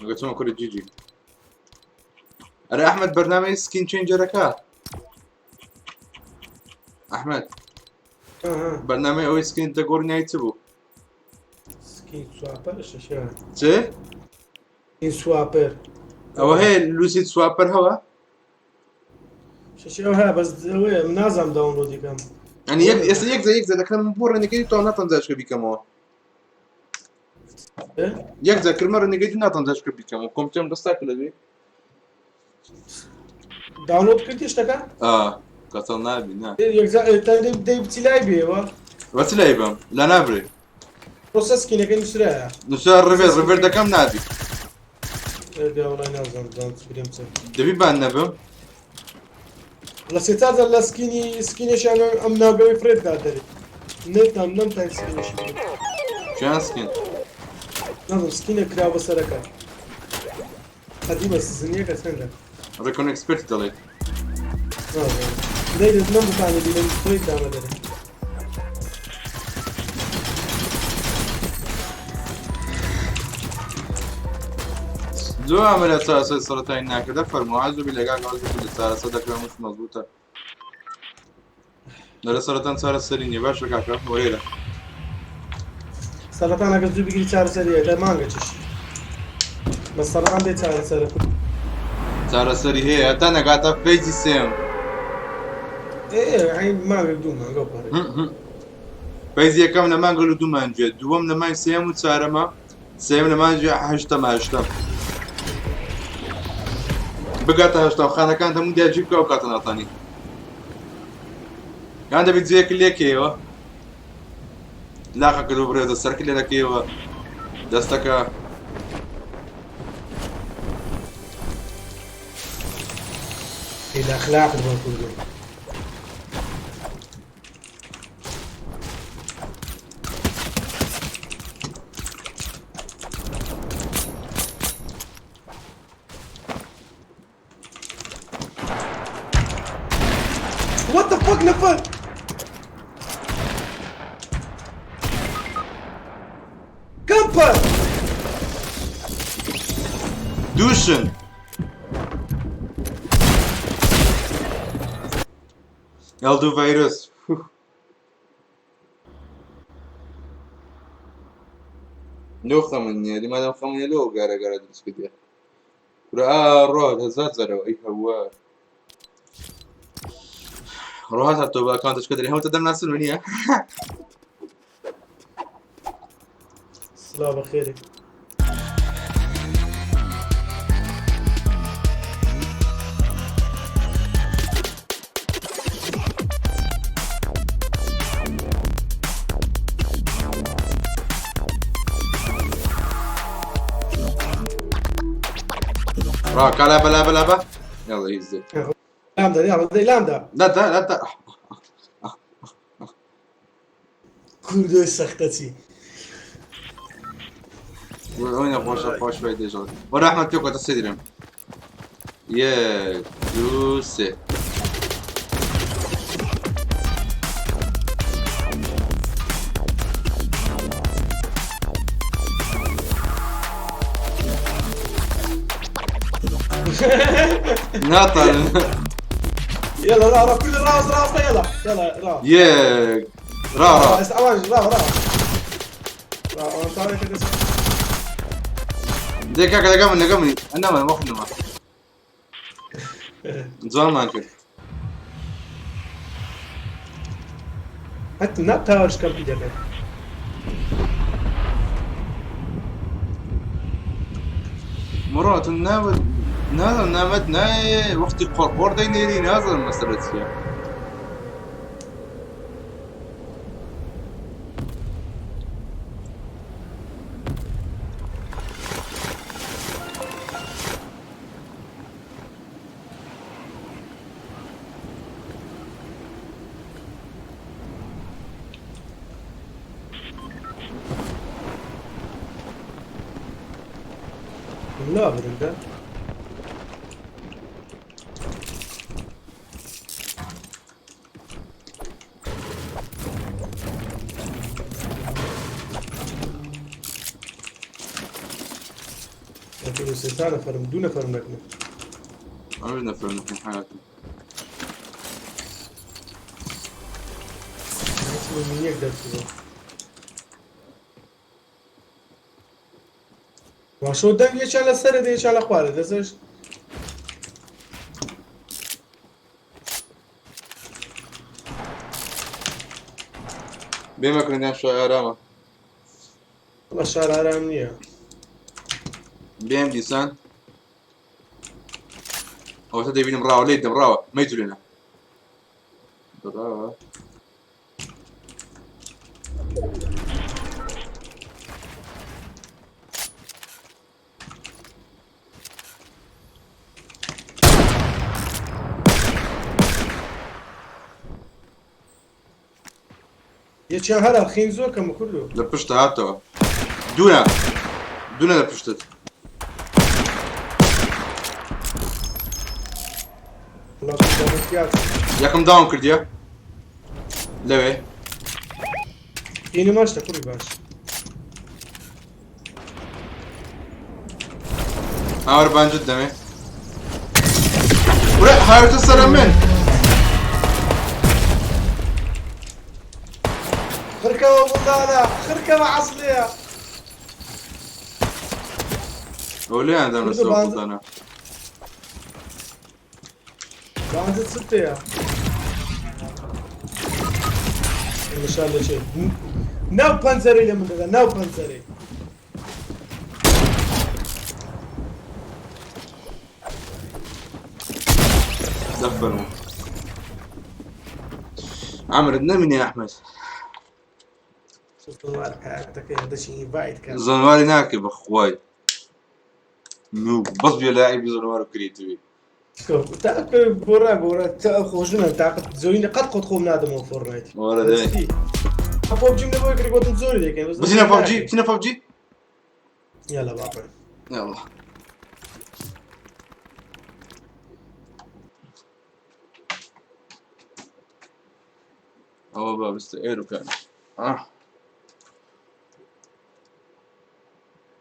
گوتم کوری GG. ئەرێ ئەحمد بەرنامەی skin changer ەکە ئەحمد بەرنامەی ئەوەی skin دەگۆڕی ناوی چ بوو؟ skin swapper شەشە. چ؟ skin swapper. ئەوە هەیە Lucid Swapper هەوە؟ شەشە ئەو هەیە بەس ئەوەیە من نازانم download ی کەم. یعنی یەک ئێستا یەک یەک دەکەم بۆ ڕێنەکەی تۆ ناتان جاشکە بیکەمەوە. یەک جار کردمە ڕێنەکەی تو ناتان جاشکە بیکەمەوە کۆمپیوتەرم دەستا کرد لەوێ. download کردی شتەکە؟ ئا کەتەڵ نابی نا. یەک جار دەی بچی لای بێەوە. بە چ لای بەم؟ لا نابرێ. پرۆسە skin ەکەی نووسرایە. نووسرا revert revert دەکەم نابی. دە وەڵای نازانم بزانم چ برێم چ. دەبی بان نەبم؟ لە سێ چار جار لە skin ی skin ێکیان ئەم ناوگەوەی فرێت دا دەرێ. نەتان نەمتان skin ێکی بێت. چیان skin؟ نازم skin ە کرا بەسەرەکە. قەدیمە سزنیەکە چەندە؟ Recon Expert دەڵێت. نازانم. دەی نەمتانی بینم فرێت دامە دەرێ. زۆر عملیات چارەسەری سەرەتایی ناکردە فەرموو عەزو بیللە کاکە عەزو بیللە چارەسەر دەکرێ مش مەزبووتە. دەرە سەرەتان چارەسەری نییە باشە کاکە وەرێرە. سەرەتان ئەگەر زوو بگری چارەسەریە لە مانگە چش. بە سەرەتان بێ چارەسەرە. چارەسەری هەیە هەتا نەگاتە phase ی سێم. ئێ عین مانگێک دوو مانگە پارێ. phase ی یەکەم لە مانگە و دوو مانگێ دووەم لە مانگ سێم و چوارەمە سێم لە مانگی هەشتەمە هەشتەم بگاتە هەشتەم خانەکان هەموو دیاجی بکە و کاتە ناتانی یان دەبێت جێیەک لێکەیەوە لاقە کردو بڕێتە سەرک لێ دەکەیەوە دەستەکە لە ئەخلاقت بۆ کوردۆ. What the fuck نەفەر؟ Camper! دووشن ئێڵ دوو ڤایرۆس. لۆ خەمن نییە دیمادەم خەمن نییە لۆ گارە گارە دروست کردیە کورە ئا ڕۆ هەزار جارەوە ئەی هەوە ڕۆ هات تۆ بە account ەش کە دەری هەموو دەم ناسن نییە. سڵاو بەخێرێ. ڕا کالا بەلا بەلا بە يلا يزي. لامدا يلا دەی لامدا. لا لا لا لا کوردۆی سەختە چی؟ وين خوش خوش فايدة جاد ورا احمد تيوكو تسيدرم يا دو سي ناطر. يلا را را كل راس راس يلا يلا را. يا را را ئەوان را را را ئەوان تاوێکە دەست. دي كاكا لقمني لقمني انما مخنما زمان ما کرد. حتی نا تاوەش کەمپی دەکەن. مڕۆ تۆ ناوت نازانم نامەت نایێ وەختی قۆڕقۆڕ دەینێری نازانم مەسەلە چییە. لا برنده. لكن سه نفرم دوو نەفەرم نەکەن. ئەمەش نەفەرم نەکەن حیاتم. یەک دەرچووە. واشۆ دەنگ یەکیان لە سەرە دێ یەکیان لە خوارە دەسەش. بێ مەکرنیان شار ئارامە. وەڵا شار ئارام نییە. بێم دیسان ئەوەتە دەبینم ڕاوە لێت دەم ڕاوە مەیجولێنە ڕاوە. یەکیان هەرا خین زۆر کەمە کوردۆ. لە پشتە هاتەوە دوونە دوونە لە پشتت. وەڵا کوردە پیاچ. یەکەم داوم کردیە لەوێ. خینی ماشتە کوڕی باش. هاور بانجت دەمێ. ورە هاوێتە سەرە من. خرکەوە بوڵدانە خرکەوە عەسڵیە. ئەو لێیان دەم لەسەر کوردە بانج بوڵدانە. بانجت چ پێیە؟ نشان دەچێت ناو پەنجەرەی لە من دەدا ناو پەنجەرەی. دفرمو عمرو نمني يا احمد. حياتك ئینڤایت کە. زنواري ناكي بخواي نوب بس بيا لاعب زنوار كريتوي. تا بۆرا بۆرا تا خۆشنە تاقەت زۆینە قەت خۆت خۆم نادەمەوە فۆرنایت. ولا ده پۆبجیم لە بۆی کڕی گوتم زۆری دەکەین بەس بچينا ببجي بچينا ببجي. يلا بابا. يلا هو بقى بس ايرو كان اه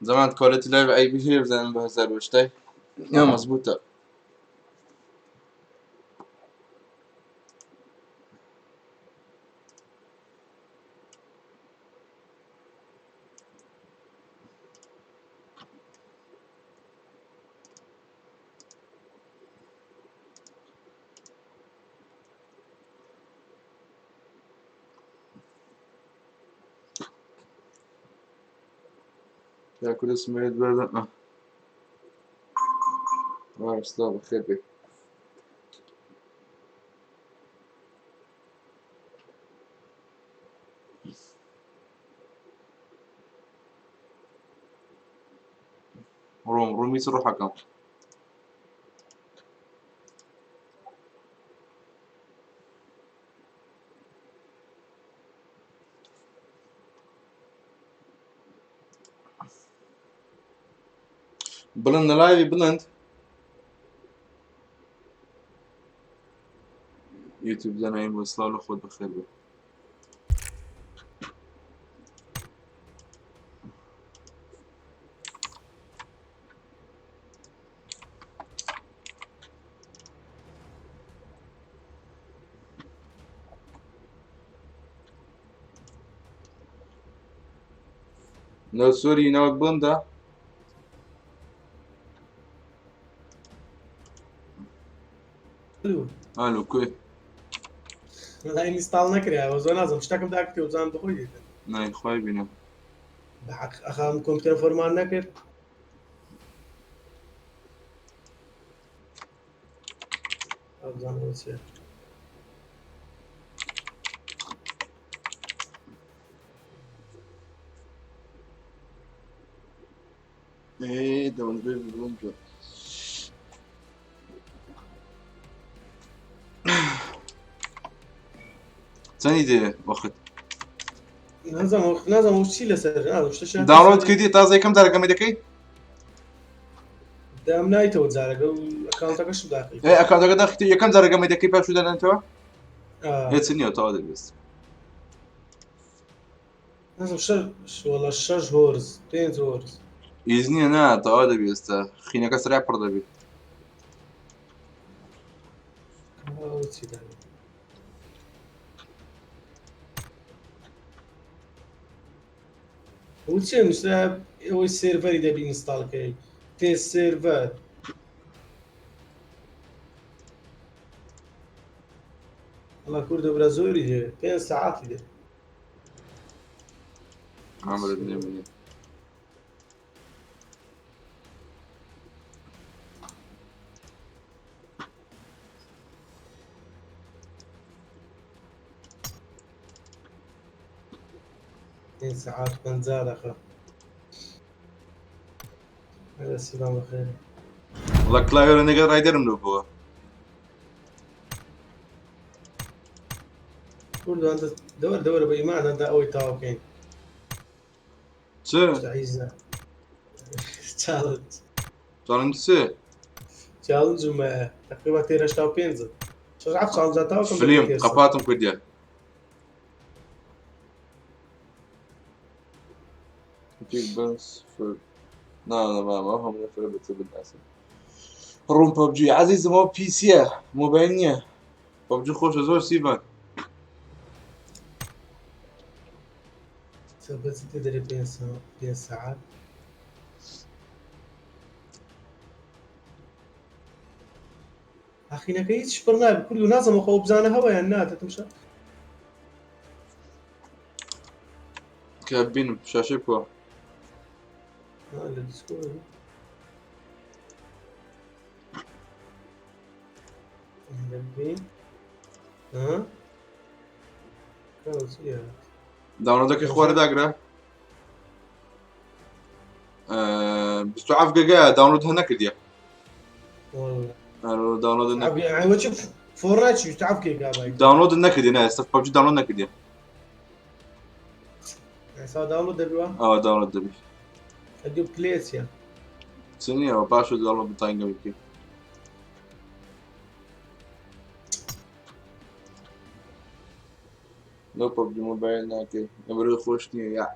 زمان كواليتي لعب اي بي شي زمان بهزر وشتاي يا مظبوطة. يا كل اسمه برد اه اه بخير بك. روم رومي روح حكم بلند لايفي بلند يوتيوب زنايم وصلوا له خد بخير بك. لو سوري ناوي بلندا. الو. الو كوي. وەڵا ئینستاڵ نەکرایەوە زۆر نازم شتەکەم داکردی و بزانم بەخۆی دێتن. ناي خواي بينا. بەحەق ئەخام کۆمپیوتەر فۆرمان نەکرد. بزانم چیە. ئێ دەوەندەی بڵند بێ. چەندی دێ وەخت؟ نازانم نازانم چی لەسەر نازانم شتە داونلۆد کردی تازە یەکەم جارە گەمەی دەکەی؟ دام نایتەوە جارەکە و ئەکاونتەکەشم داخی ئێ ئەکاونتەکە داخیتە یەکەم جارە گەمەی دەکەی پاش دەنێتەوە؟ هیچ نییە تەواو دەبێت. نازم شەش وەڵا شەش هۆرز پێنج هۆرز. ئیز نییە نا تەواو دەبی ئێستا خینەکە سەرای پڕ دەبی. ئەوە چی دابێ؟ ئەوە چیە نووسرا ئەوەی سێرڤەری دەبی ئینستاڵکەی تێ سێرڤەر. وەڵا کوردە برا زۆری دێ پێنج سەعاتی دێ. عمرت نێمنی. پێنج سەعات و 50 دقیقە. هەرە سیبان بەخێر. وەڵا کلاوێرە نەگەر ڕایدەرم لۆ بووە. کوردان دەوەر دەوەرە بە ئیمان هەندا ئەوەی تاو بکەین. چ؟ عیزە. چاڵنج. چاڵنج چ؟ چاڵنجم تقریبا تێر 85. شەش حەفت چاڵنجا تاو کەم. فلیم قەپاتم کردیە. فيك بس فر نا نا ما ما هم فرق بتبن ئەسن ڕوم پەبجی عەزیزم ئەوە پیسیە مۆبایل نییە پەبجی خۆشە زۆر سیڤان. بەس تدري پێنج سەعات. ئاخینەکە هیچ پڕ نابێ کورد و نازم خۆ بزانە هەوە یان نا تەتمشە. کە بینم شاشەی بکەوە. لە دیسکۆرد. دەبین. ها؟ چییە؟ داونلۆدەکەی خوارە داگرە. 27 گێگا داونلۆد هە نەکردیە. والله. داونلۆد نەکرد. يعني وش فورنايت شو تعرف كيف قابل داونلۆد نەکردی نا ئێستا پەبجی داونلۆد نەکردیە. يعني سوا داونلود دەبیوە؟ ئەوە داونلۆد دەبی. ئەدیو پلێ چیە؟ چ نییە ئەوە پاشە داونلۆد بتوانین گەمەی بکەین. لۆ پەبجی مۆبایل ناکەی لەبەرەوەی خۆش نییە یا.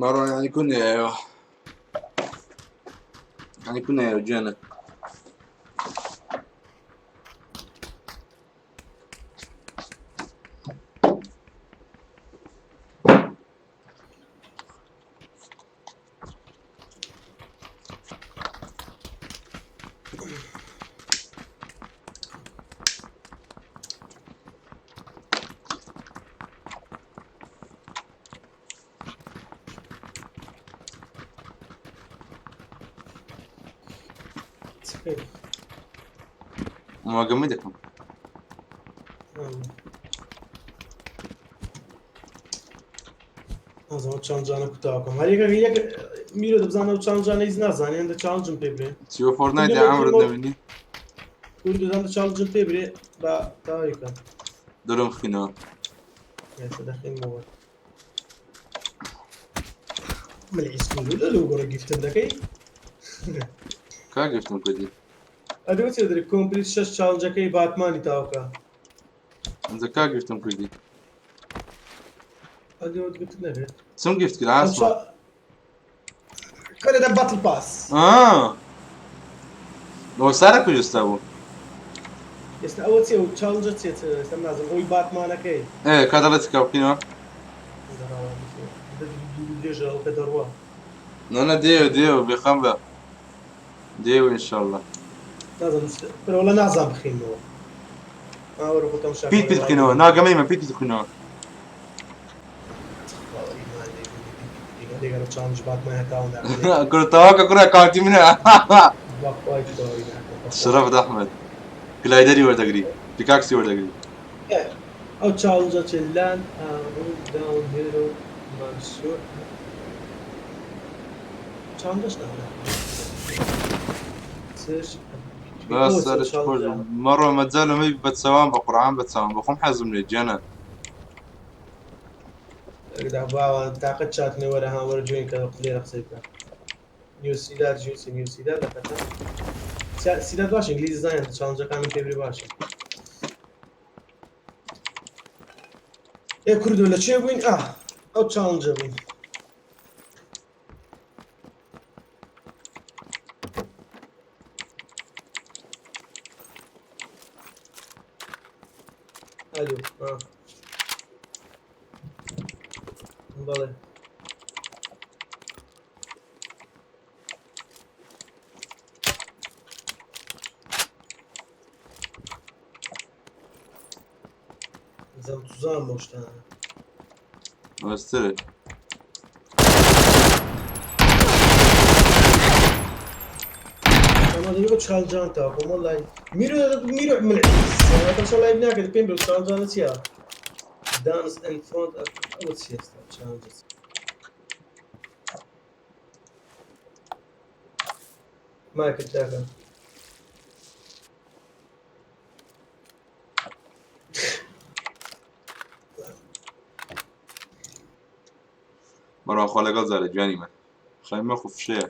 مرة يعني كنا يعني كنا يا رجالة. ما جمدكم. نازانم چاڵنجانە کوتاوەکەم هەر یەکە یەک میرۆ دەبزانم ئەو چاڵنجانە هیچ نازانێ هەندە چاڵنجم پێ برێ. چیوە فۆرتنایت یا عمرت نەبینی؟ کورد دەزانم چاڵنجم پێ برێ با تاوی کەم. دەرم خینەوە. ئێستا دەخینمەوە. ملعیس لە لەو گۆڕە گیفتم دەکەی؟ کا گفتم کردی؟ ئەدی وچێ دەری کۆمپلیت شەش چاڵنجەکەی باتمانی تاوکە. ئەنجە کا گفتم کردی؟ ئەدی وت گوتت نەبێت. چم گفت کرد ئاسمان؟ کەرە دە باتل پاس. ئا ئەوە سارە کوێ ئێستا بوو؟ ئێستا ئەوە چیە و چاڵنجە چیە ئێستا نازم ئەوی باتمانەکەی. ئێ کا دەڵێ چ کا بخینەوە؟ درێژە ئەو کە دەڕوا. نا دێو دێو بێخەم بە دێو ئینشەڵڵا. نازانم برە وەڵا نازانم بخینمەوە. ئاوەرە خۆتەم شاکە. پیت پیت بخینەوە ناگەمەی من پیت پیت بخینەوە. کورە تەواو کە کورە ئەکاونتی منە. شەرەفت ئەحمەد گلایدەری وەردەگری پیکاکسی وەردەگری. ئەو challenge ە چێ land run down hero mansion challenge ەش ناوە search بەس سەرت خۆش مەڕۆ مەجالم هەی بەچەوان بە قورعان بەچەوان بەخۆم حەزم لێ گیانە. باوە تاقەت چاتنێ وەرە ها وەرە join کە لێرە قسەی بکە نیو سیداد جوسی نیو سیداد دەکەتە سیداد باش ئینگلیزی زانێت challenge ەکانم پێ بری باشە. ئێ کوردۆ لە چێ بووین؟ ئا ئەو challenge ە بووین. ئەلو ئا بەڵێ. زەم توزان بۆ شتانە. مەسترێ. ئەمە دەبێ بە چالجان تاکۆم وەڵای میرۆ میرۆ من تەمشا لایڤ ناکرد پێم بێ چالجانە چییە؟ دانس ئەند فرۆنت ئەوە چییە ئێستا چالجە مایکت داکە. مەڕۆ خوا لەگەڵ جارێ گیانی من خەمی مەخۆ فشەیە.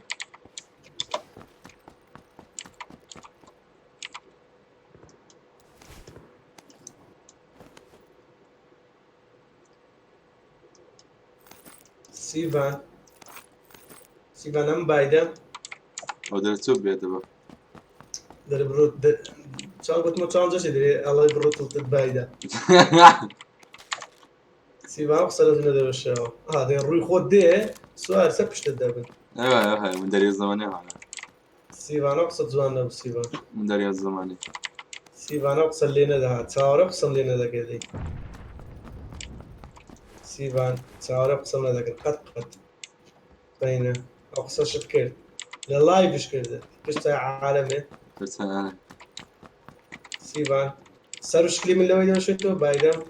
سیڤان سیڤان ئەم بایدە ئەو دەرچوو بێتەوە. دەرێ بڕۆ چاو گوتمە چاو جەشی دەرێ ئەڵێ بڕۆ تڵتت بایدە. سیڤان قسە لە دنە دەوەشەوە. ها دێ ڕووی خۆت دێ سوار سەر پشتت دەبن. ئەوە ئەوە من دەرێ زمانێ هانا. سیڤانە قسە جوان نەبوو سیڤان. من دەرێ زمانێ. سیڤانە قسە لێ نەدەهات چاوەڕێ قسەم لێ نەدەکرد. سیڤان چاوەڕێ قسەم نەدەکرد قەت قەت. بینە ئەو قسەشت کرد لە live ش کردت پشت عالەمێ. سیڤان سەر و شکلی من لەوەی دەوەشێتەوە بایدەم.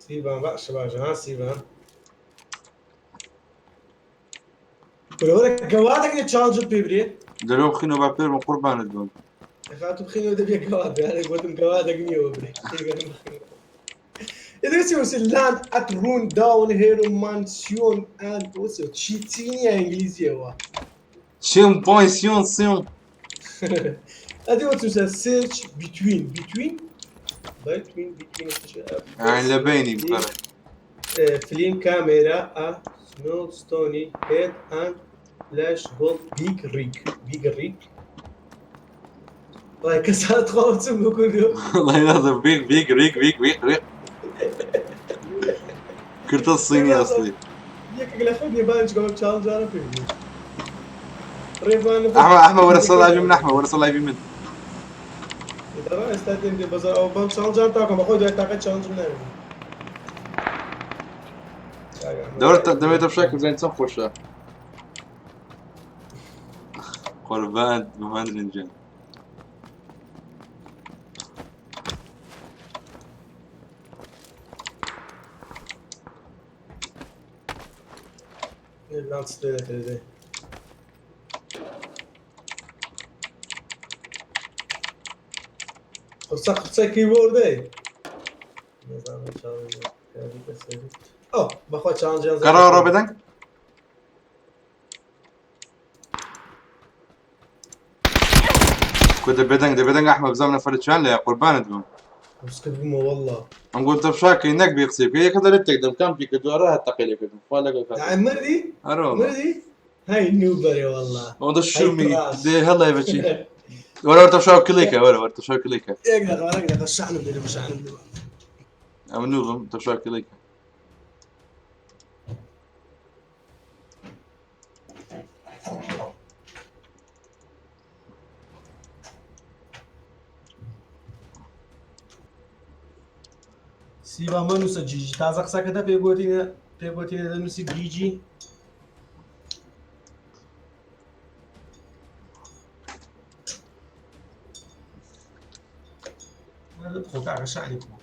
سیڤان باشە باشە ها سیڤان. کورە گەوادێک نیە challenge ت پێ برێ؟ دەرەوە بخینەوە با پێ بم قوربانت بم. خاتو بخینەوە دەبێ گەواد بێ هەرێک گوتم گەوادێک نییەوە برێ. ئێ چی وسی land at run down hero mansion and وسی چی چی نییە ئینگلیزیەوە. چیم پۆین سیۆن سیۆن. ئەدی وەچ search between between between between يعني لە بینی بکەڕێ. film camera a small stony head and flash gold big rig big rig وای کەسات خۆم چم بکردو. والله لازم بيغ بيغ ريق بيغ بيغ ريق کردە الصيني اصلي. یەکێک لە خۆی بانج گەوە challenge انە پێ بوو. ڕێبان احمد احمد ولا صلى من احمد ولا صلى من. دەڕا ئێستا دێم دێ بەزار ئەو بەم challenge ان تاکەم بەخۆی دوای تاقەت challenge م ناوێت. دورت دەمێتە بشاکر زين چەند خۆشە. قوربان بمان رنجان. لانس لێ دەکرێت. قسە قسە کیبۆردەی. نازانم challenge ئەو بەخوا challenge یان گەڕاوە ڕۆ بەدەنگ؟ کو دە بێدەنگ دە بێدەنگ ئەحمەد بزانم نەفەرە چیان لێیە قوربانت بم. مسکت بوومە والله. ئەم گۆ تەمشاکەی نەک بێ قسەی بکە یەکە دەرێت تێک دەم کام پێکە دوارە هەر تەقەی لێکردم خوا لەگەڵ کات. نعم مردی؟ ئەرە والله. مردی؟ هاي نوبري والله. ئەوەندە هاي شومی تراش. دێ هەڵای بەچی. وەرە وەرە تەمشاو کلیکە وەرە وەرە تەمشاو کلیکە. یەک دقیقة یەک دقیقة شحنم دێ شحنم دێ. ئەم نوبم تەمشاو کلیکە. سیوا مەنووسە جیجی تازە قسەکەتە پێ گۆتینە دەنووسی جیجی. خۆ کاکە شەعنی بوو.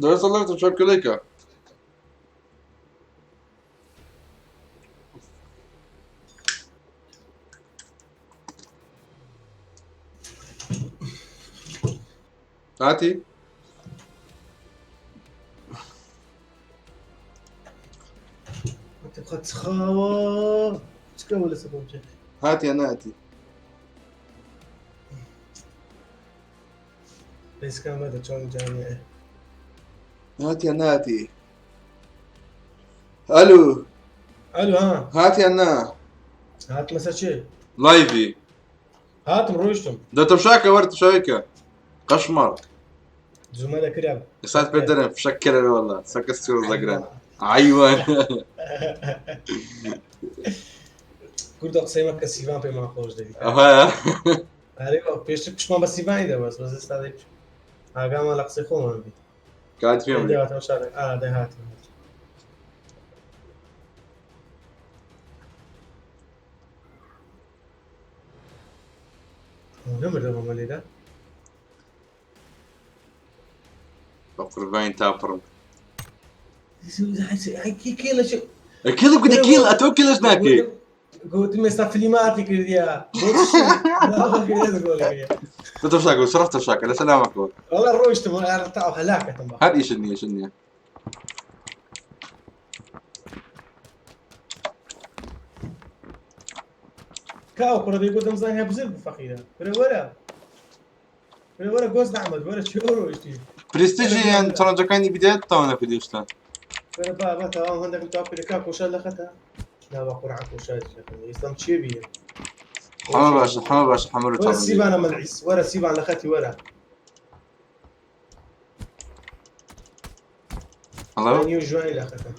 دەرسە لە تەمشاو کلیکە. هاتی؟ تبقى تخاوى تكا ولا سبب هاتي أنا هاتي. ليس كان ماذا چۆن جامعة. هاتي أنا هاتي. ألو. الو ها. هاتي أنا. هات مسا چی؟ لايفي. هاتم ڕۆیشتم. دە تەمشاکە وەرە تەمشاویکە. قەشمەڕ. زومە دەکرا. سات پێ دەرم فشەکەرە والله سەکە سوور زەگران. عیوان. کوردە قسەی مەکە سیڤان پێمان خۆش دەبی. ئەوە ئەرێ پێشتر پشمان بە سیڤانی دەبەست بەس ئێستا دەی ئاگامان لە قسەی خۆمان بی. کات پێم بڵێ. دەهاتەوە شارێک. ئا دەهاتم. نەمردەوە مەلێدا. بە قوربانی تا پڕم. کێ لە چ کێڵ بکە کێڵ ئەتۆ کێڵش ناکەی. گوتم ئێستا فلیماتی کردیە. دە تەمشاکە سڕف تەمشاکە لە سەلامەکەوە. والله ڕۆیشتم تاو هەلاکەتم بە. هەر ئیشت نییە ئیشت نییە. کاو کوڕە دەی گوتم زان هەبزر بوو فەقیرە. کورە وەرە. کورە وەرە گۆز ئەحمەد وەرە چێ ڕۆیشتی. پرستیجی یان چەڵنجەکانی بدایەت تەواو نەکردی هێشتا. کورە با تەواو هەندێکم تەواو کرد کا کۆشاد لە خەتە. نا بە قورعان کۆشاد ئێستام چێ بینم. حەمە باشە حەمە باشە حەمە رو وەرە چاڵنجی. سیبانە مەلعیس وەرە سیبان لە خەتی وەرە. هەڵۆ؟ نیو ژوانی لە خەتە.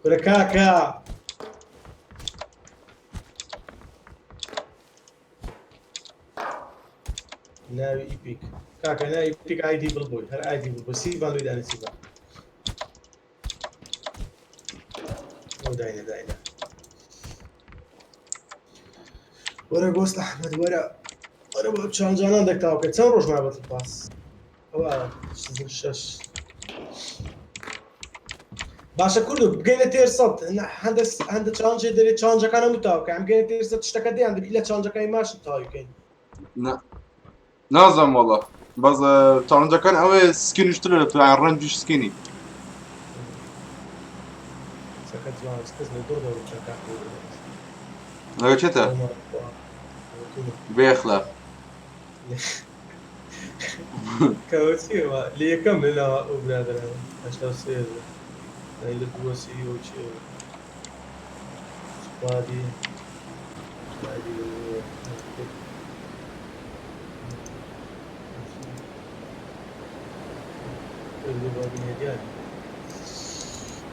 کورە کاکە. ناوی ئیپیک کاکە ناوی ئیپیک ئایدی بڵبووی هەر ئایدی بڵبووی سیڤان لۆی دانێ سیڤان. ئەو داینە داینە. وەرە گۆست ئەحمەد وەرە وەرە بۆ چانجانان دەکتاوکە چەند ڕۆژ مابەت پاس. ئەوە شەش. باشە کوردو بگەینە تێر سەد هەندە چانجێ دەرێ چانجەکان هەموو تاوکە ئەم بگەینە تێر سەد شتەکە دەیان دەبی لە چانجەکانی ماشت تاویکەین. نا نازانم والله بەس چاڵنجەکان ئەوەیە سکینیش تر لە توان ڕەنجیش سکینی. سەکە جوان کەس لە دڕ دەوە چەکا. لەگە چێتە؟ بێ ئەخلاق. کەوە چیەوە لە یەکەم لەناوە ئەو برادەرانە 83 لە دووەسی ئەو چیەوە سوپادی سوپادی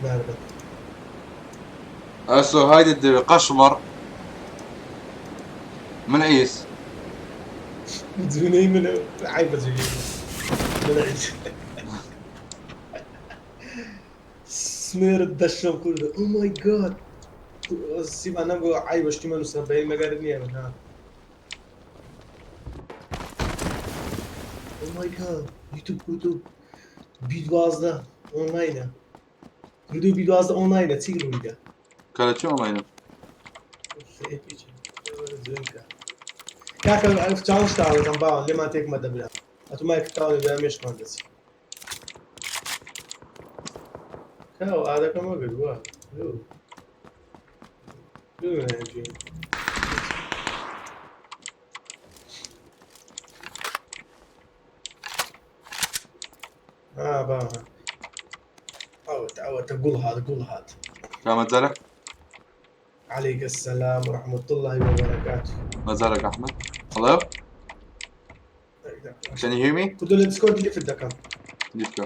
ناردە. ئەسۆ هایدە دەوێ قەشمەڕ من عیس. زونەی منە عیبە جێگەی من عیس. سمێرت دەشەم کوردە. ئۆ مای گاد. سیبان نەمگۆ عیبە شتی من نووسە بەین مەگەر نییە من ها. ئۆ مای گاد. یوتیوب کوردو بی دوازدە ئۆنلاینە. کوردو بی دوازدە ئۆنلاینە چی ڕوویدا؟ کە لە چی ئۆنلاینە؟ کاکە چاڵنج تاوەکەم باوان لێمان تێک مەدە برا. ئەتوو مایک تاوانی برا مێشکمان دەچی. کاو ئادەکەم وەگرت وا. دوو ناجی. آه با ئەوەتە ئەوەتە گوڵ هات گوڵ هات. مەزارك؟ عليك السلام ورحمة الله وبركاته. مەزارك أحمد. Hello? Can you hear me? کردو لە Discord leave ت دەکەم. Let's go.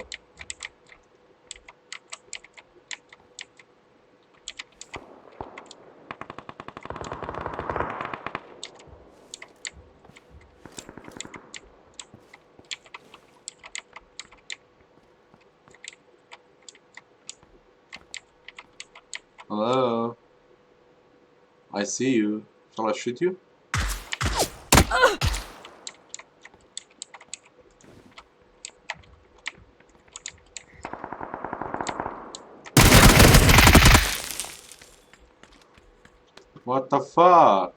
Hello? I see you. Shall I shoot you? What the fuck?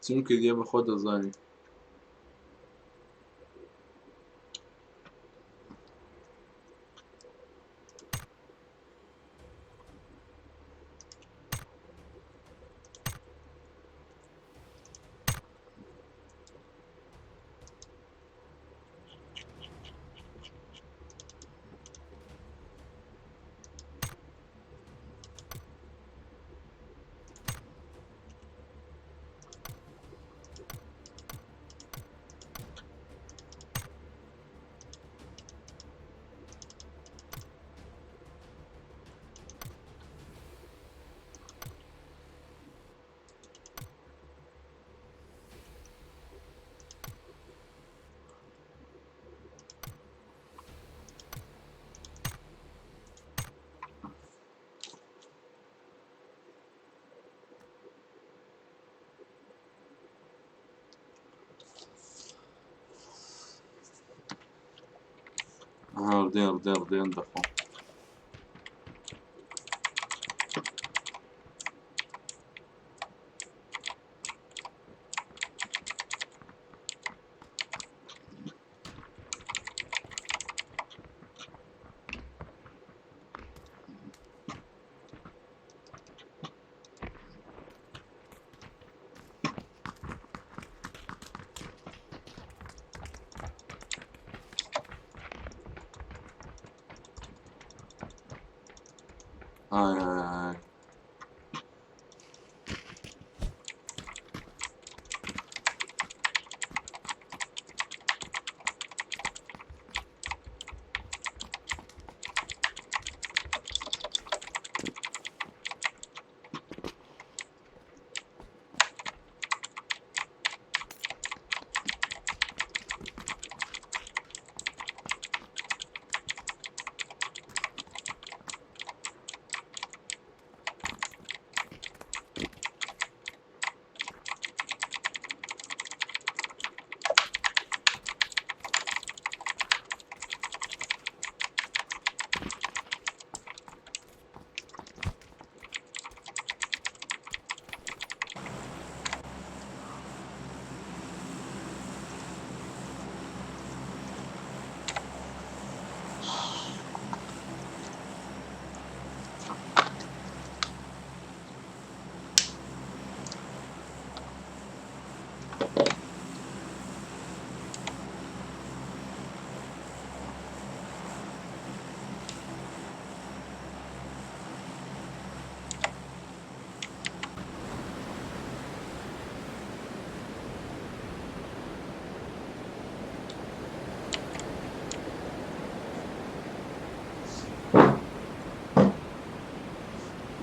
چم کردیە بە خۆت دەزانی. ڕدێن ڕدێن ڕدێن دەخۆم. ئای ئای ئای.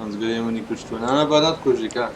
ئەنجگەی منی کوشتوە. نانا با ناتکوژی کاک.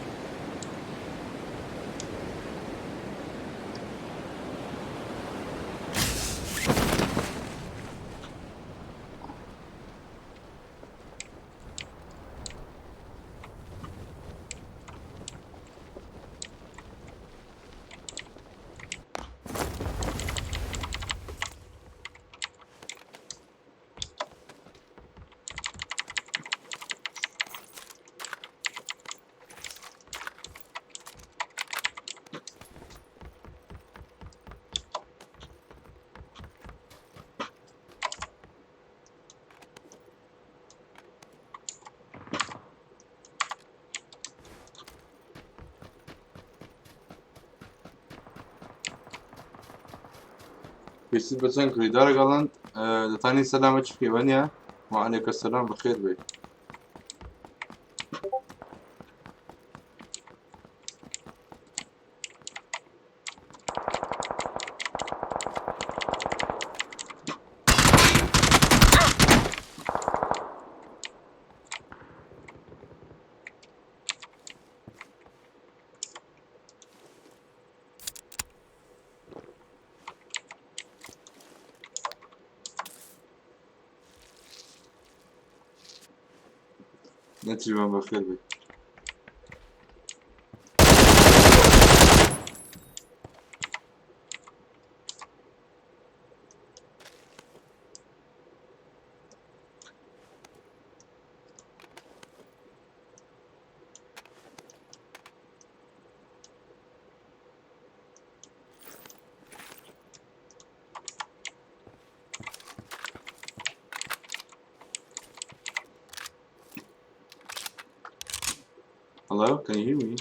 پێویستت بە چەند کڕیدارە گەڵند دەتانی سەلامە چ بکەی وەنیە وعليك السلام بەخێر بێ. نەچیوان بەخێر بێ. Hello, can you hear me?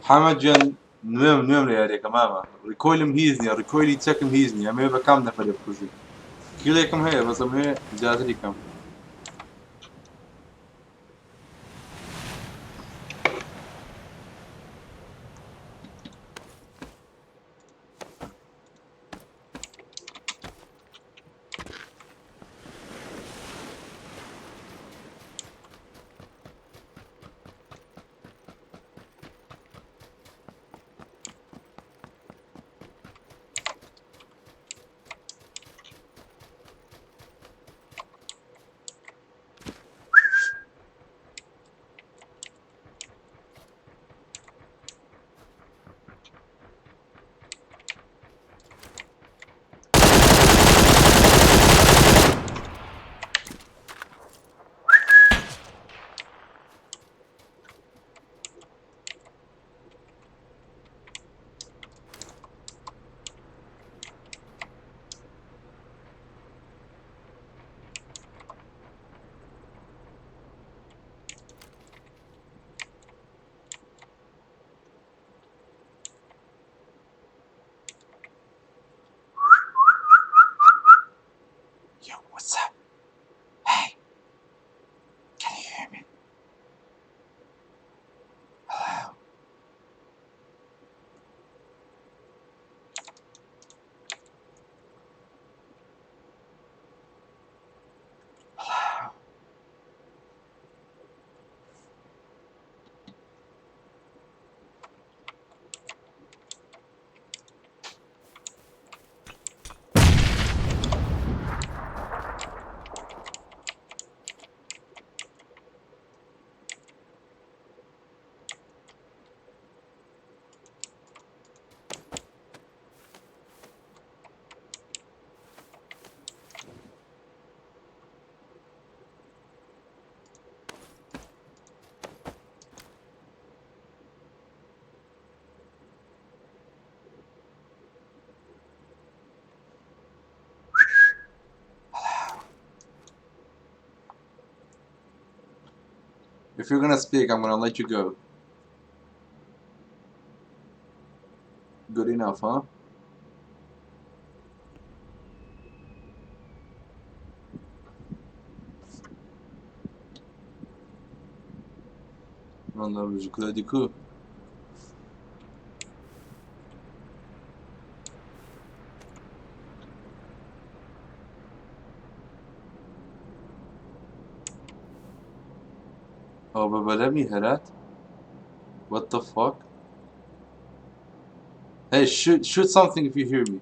حەمە گیان نوێم نوێم لە یاریەکە مامە recoil م هیچ نییە recoil ی چەکم هیچ نییە ئەمەوێ بە کام نەفەرێ بکوژی kill ێکم هەیە بەس ئەمەوێ زیاتری کەم. Yo, what's up? Hey, can you hear me? Hello? Hello? If you're gonna speak, I'm gonna let you go. Good enough, huh? والله بجوكلادي. Oh, ببلمي هرات. What the fuck? Hey, shoot something if you hear me.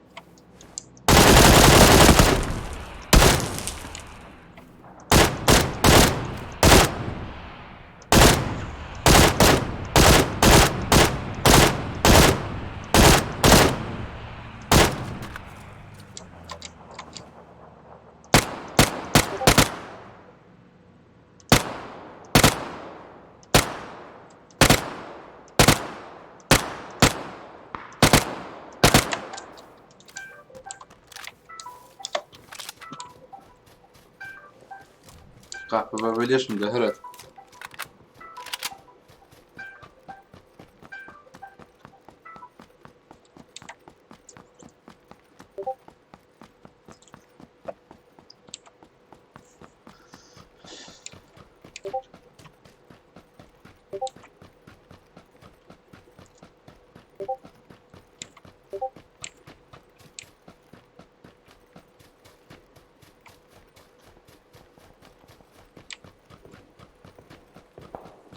قاحبە بە لێشم دەهرت.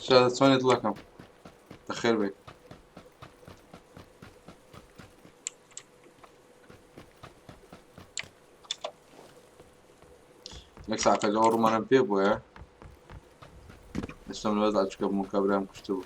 شادە چۆنی دڵەکەم بەخێر بێ. یەک ساعتەکە ئەو ڕومانم پێ بووە ئێستام لەوە چکە بوو کابرام کوشتبوو.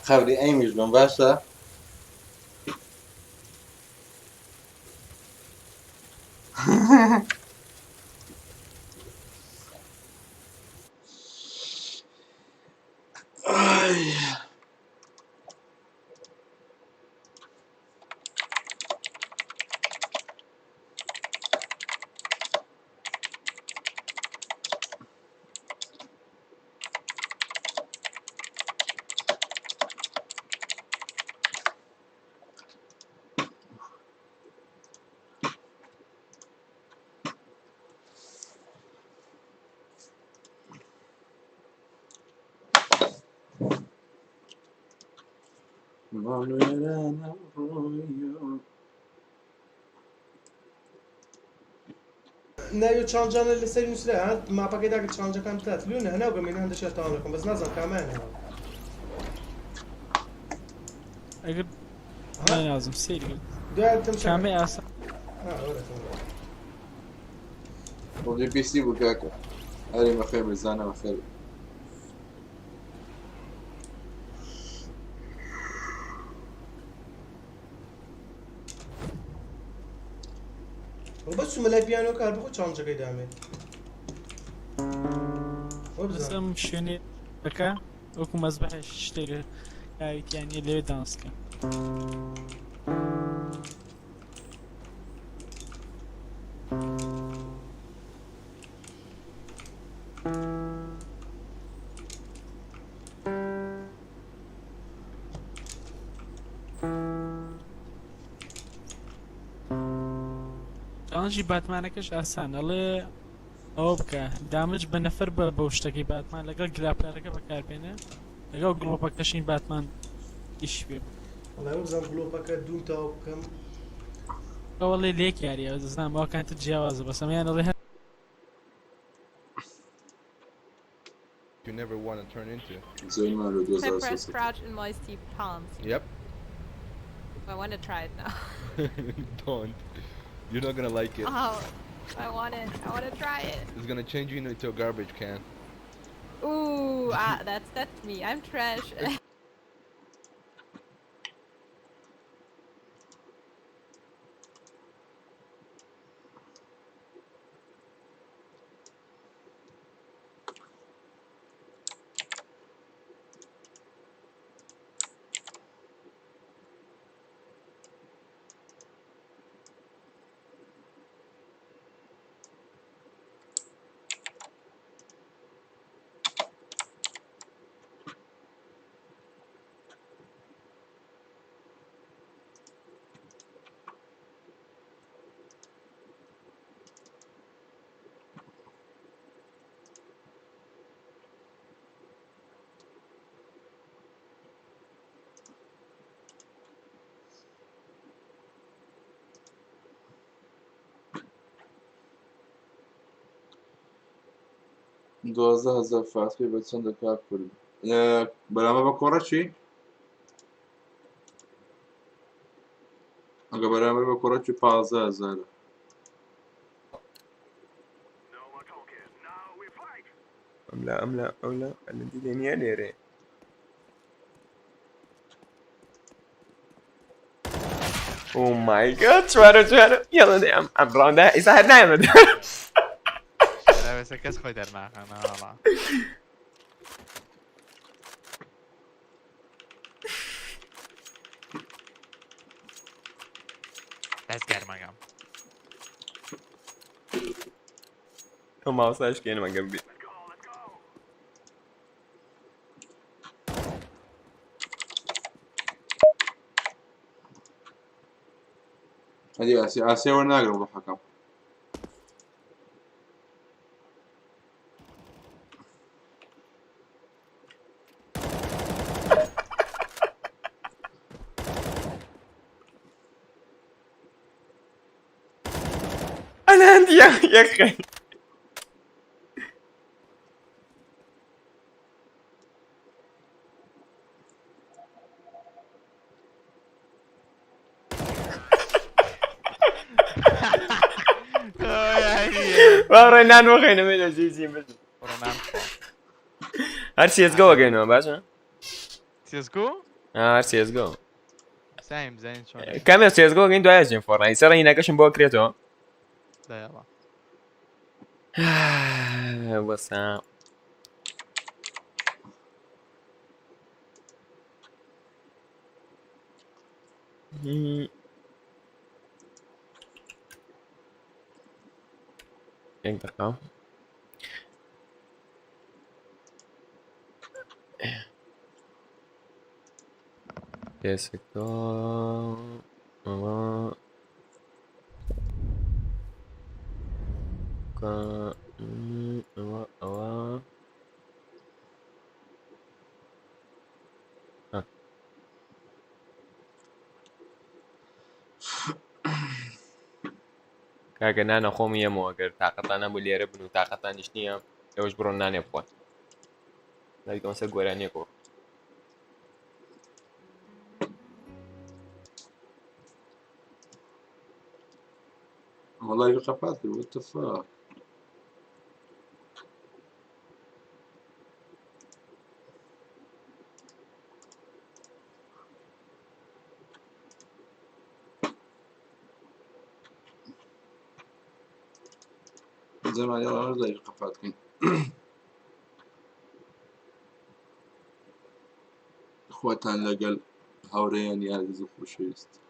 خەبری ئەیمیش بم باشە. ناوی چاڵنجانە لەسەر نووسرا ها ماپەکەی داکە چاڵنجەکان بتات لونە هەناو گەمەی هەندێک تاوان دەکەم بەس نازانم کامیان هەیە. ئەگەر ها نازم سەیری کرد دوای تەمشا کامەی ئاسان ها وەرە تەمشا. بۆ پیسی بوو کاکە ئەرێ بەخێر بێ زانە بەخێر بێ. بەس چوومە لای پیانۆکە هەر بخۆ چاڵنجەکەی دامێ. وەبزانم. بەسەم شوێنێکە وەکو مەزبەحێ شتێک کاویتیان نیە لەوێ دانس کە. چاڵنجی باتمانەکەش ئاسان ئەڵێ ئەوە بکە damage بە نەفەر بە بەو شتەکەی باتمان لەگەڵ grappler ەکە بەکاربێنێ لەگەڵ گڵۆپەکەشین باتمان ئیش پێ بکە. وەڵای وەبزانم گڵۆپەکە دووم تەواو بکەم. ئەوەڵێ لێک یاریە دەزانم ئەوکان تر جیاوازە بەس ئەمەیان ئەڵێ هەر You never want to turn into. زۆرمان لە I press 2023 crouch in moisty palms. Yep. I want to try it now. Don't. You're not gonna like it. Oh, I want it. I want to try it. It's gonna change you into a garbage can. Ooh, ah, that's me. I'm trash. 12,000 فارسی بە چەند دەکات کورد بەرامبەر بە کۆڕەکی ئەگە بەرامبەر بە کۆڕەکی 15,000. ئەملا ئەملا ئەولا ئەلەندی لێ نییە لێرێ. Oh my god چوارە چوارە یاڵا دەی ئەم ئەم ڕاوندا ئیسا هەر نایەمە بەسە کەس خۆی دەرناخە ناڵا. دەست گەرمەکەم. تۆ ماوساش کێنمە گەم بێ. ئەدی ئاسی ئاسیا وەرناگرم ڕۆحەکەم. ئەلەند یەخەی. وا نان بخەینە مێ جی بژی. بڕۆ نان بخۆ. هەر سیسگۆ وەگەینەوە باشە. سیسگۆ؟ هەر CSGO. سایم بزانین چۆن. کامێ CSGO گەین دوای ئەچین فۆرنایت سەر ڕەنگینەکەشم بۆ کرێتەوە. دایەڵا. وەسا. یەک دقە. CSGO ئەوە ئەوە ئەوە کاکە نانە خۆم یەمەوە گەر تاقەتان نەبوو لێرە بن و تاقەتانیش نییە ئێوەش بڕۆن نانێ بخۆن دایکەوە سەر گۆرانیەکەوە. والله قفلت. What the fuck? زمان يلا نرجع قفلت. خواتان لەگەل هاوڕێیان یاریز و خۆشەویست.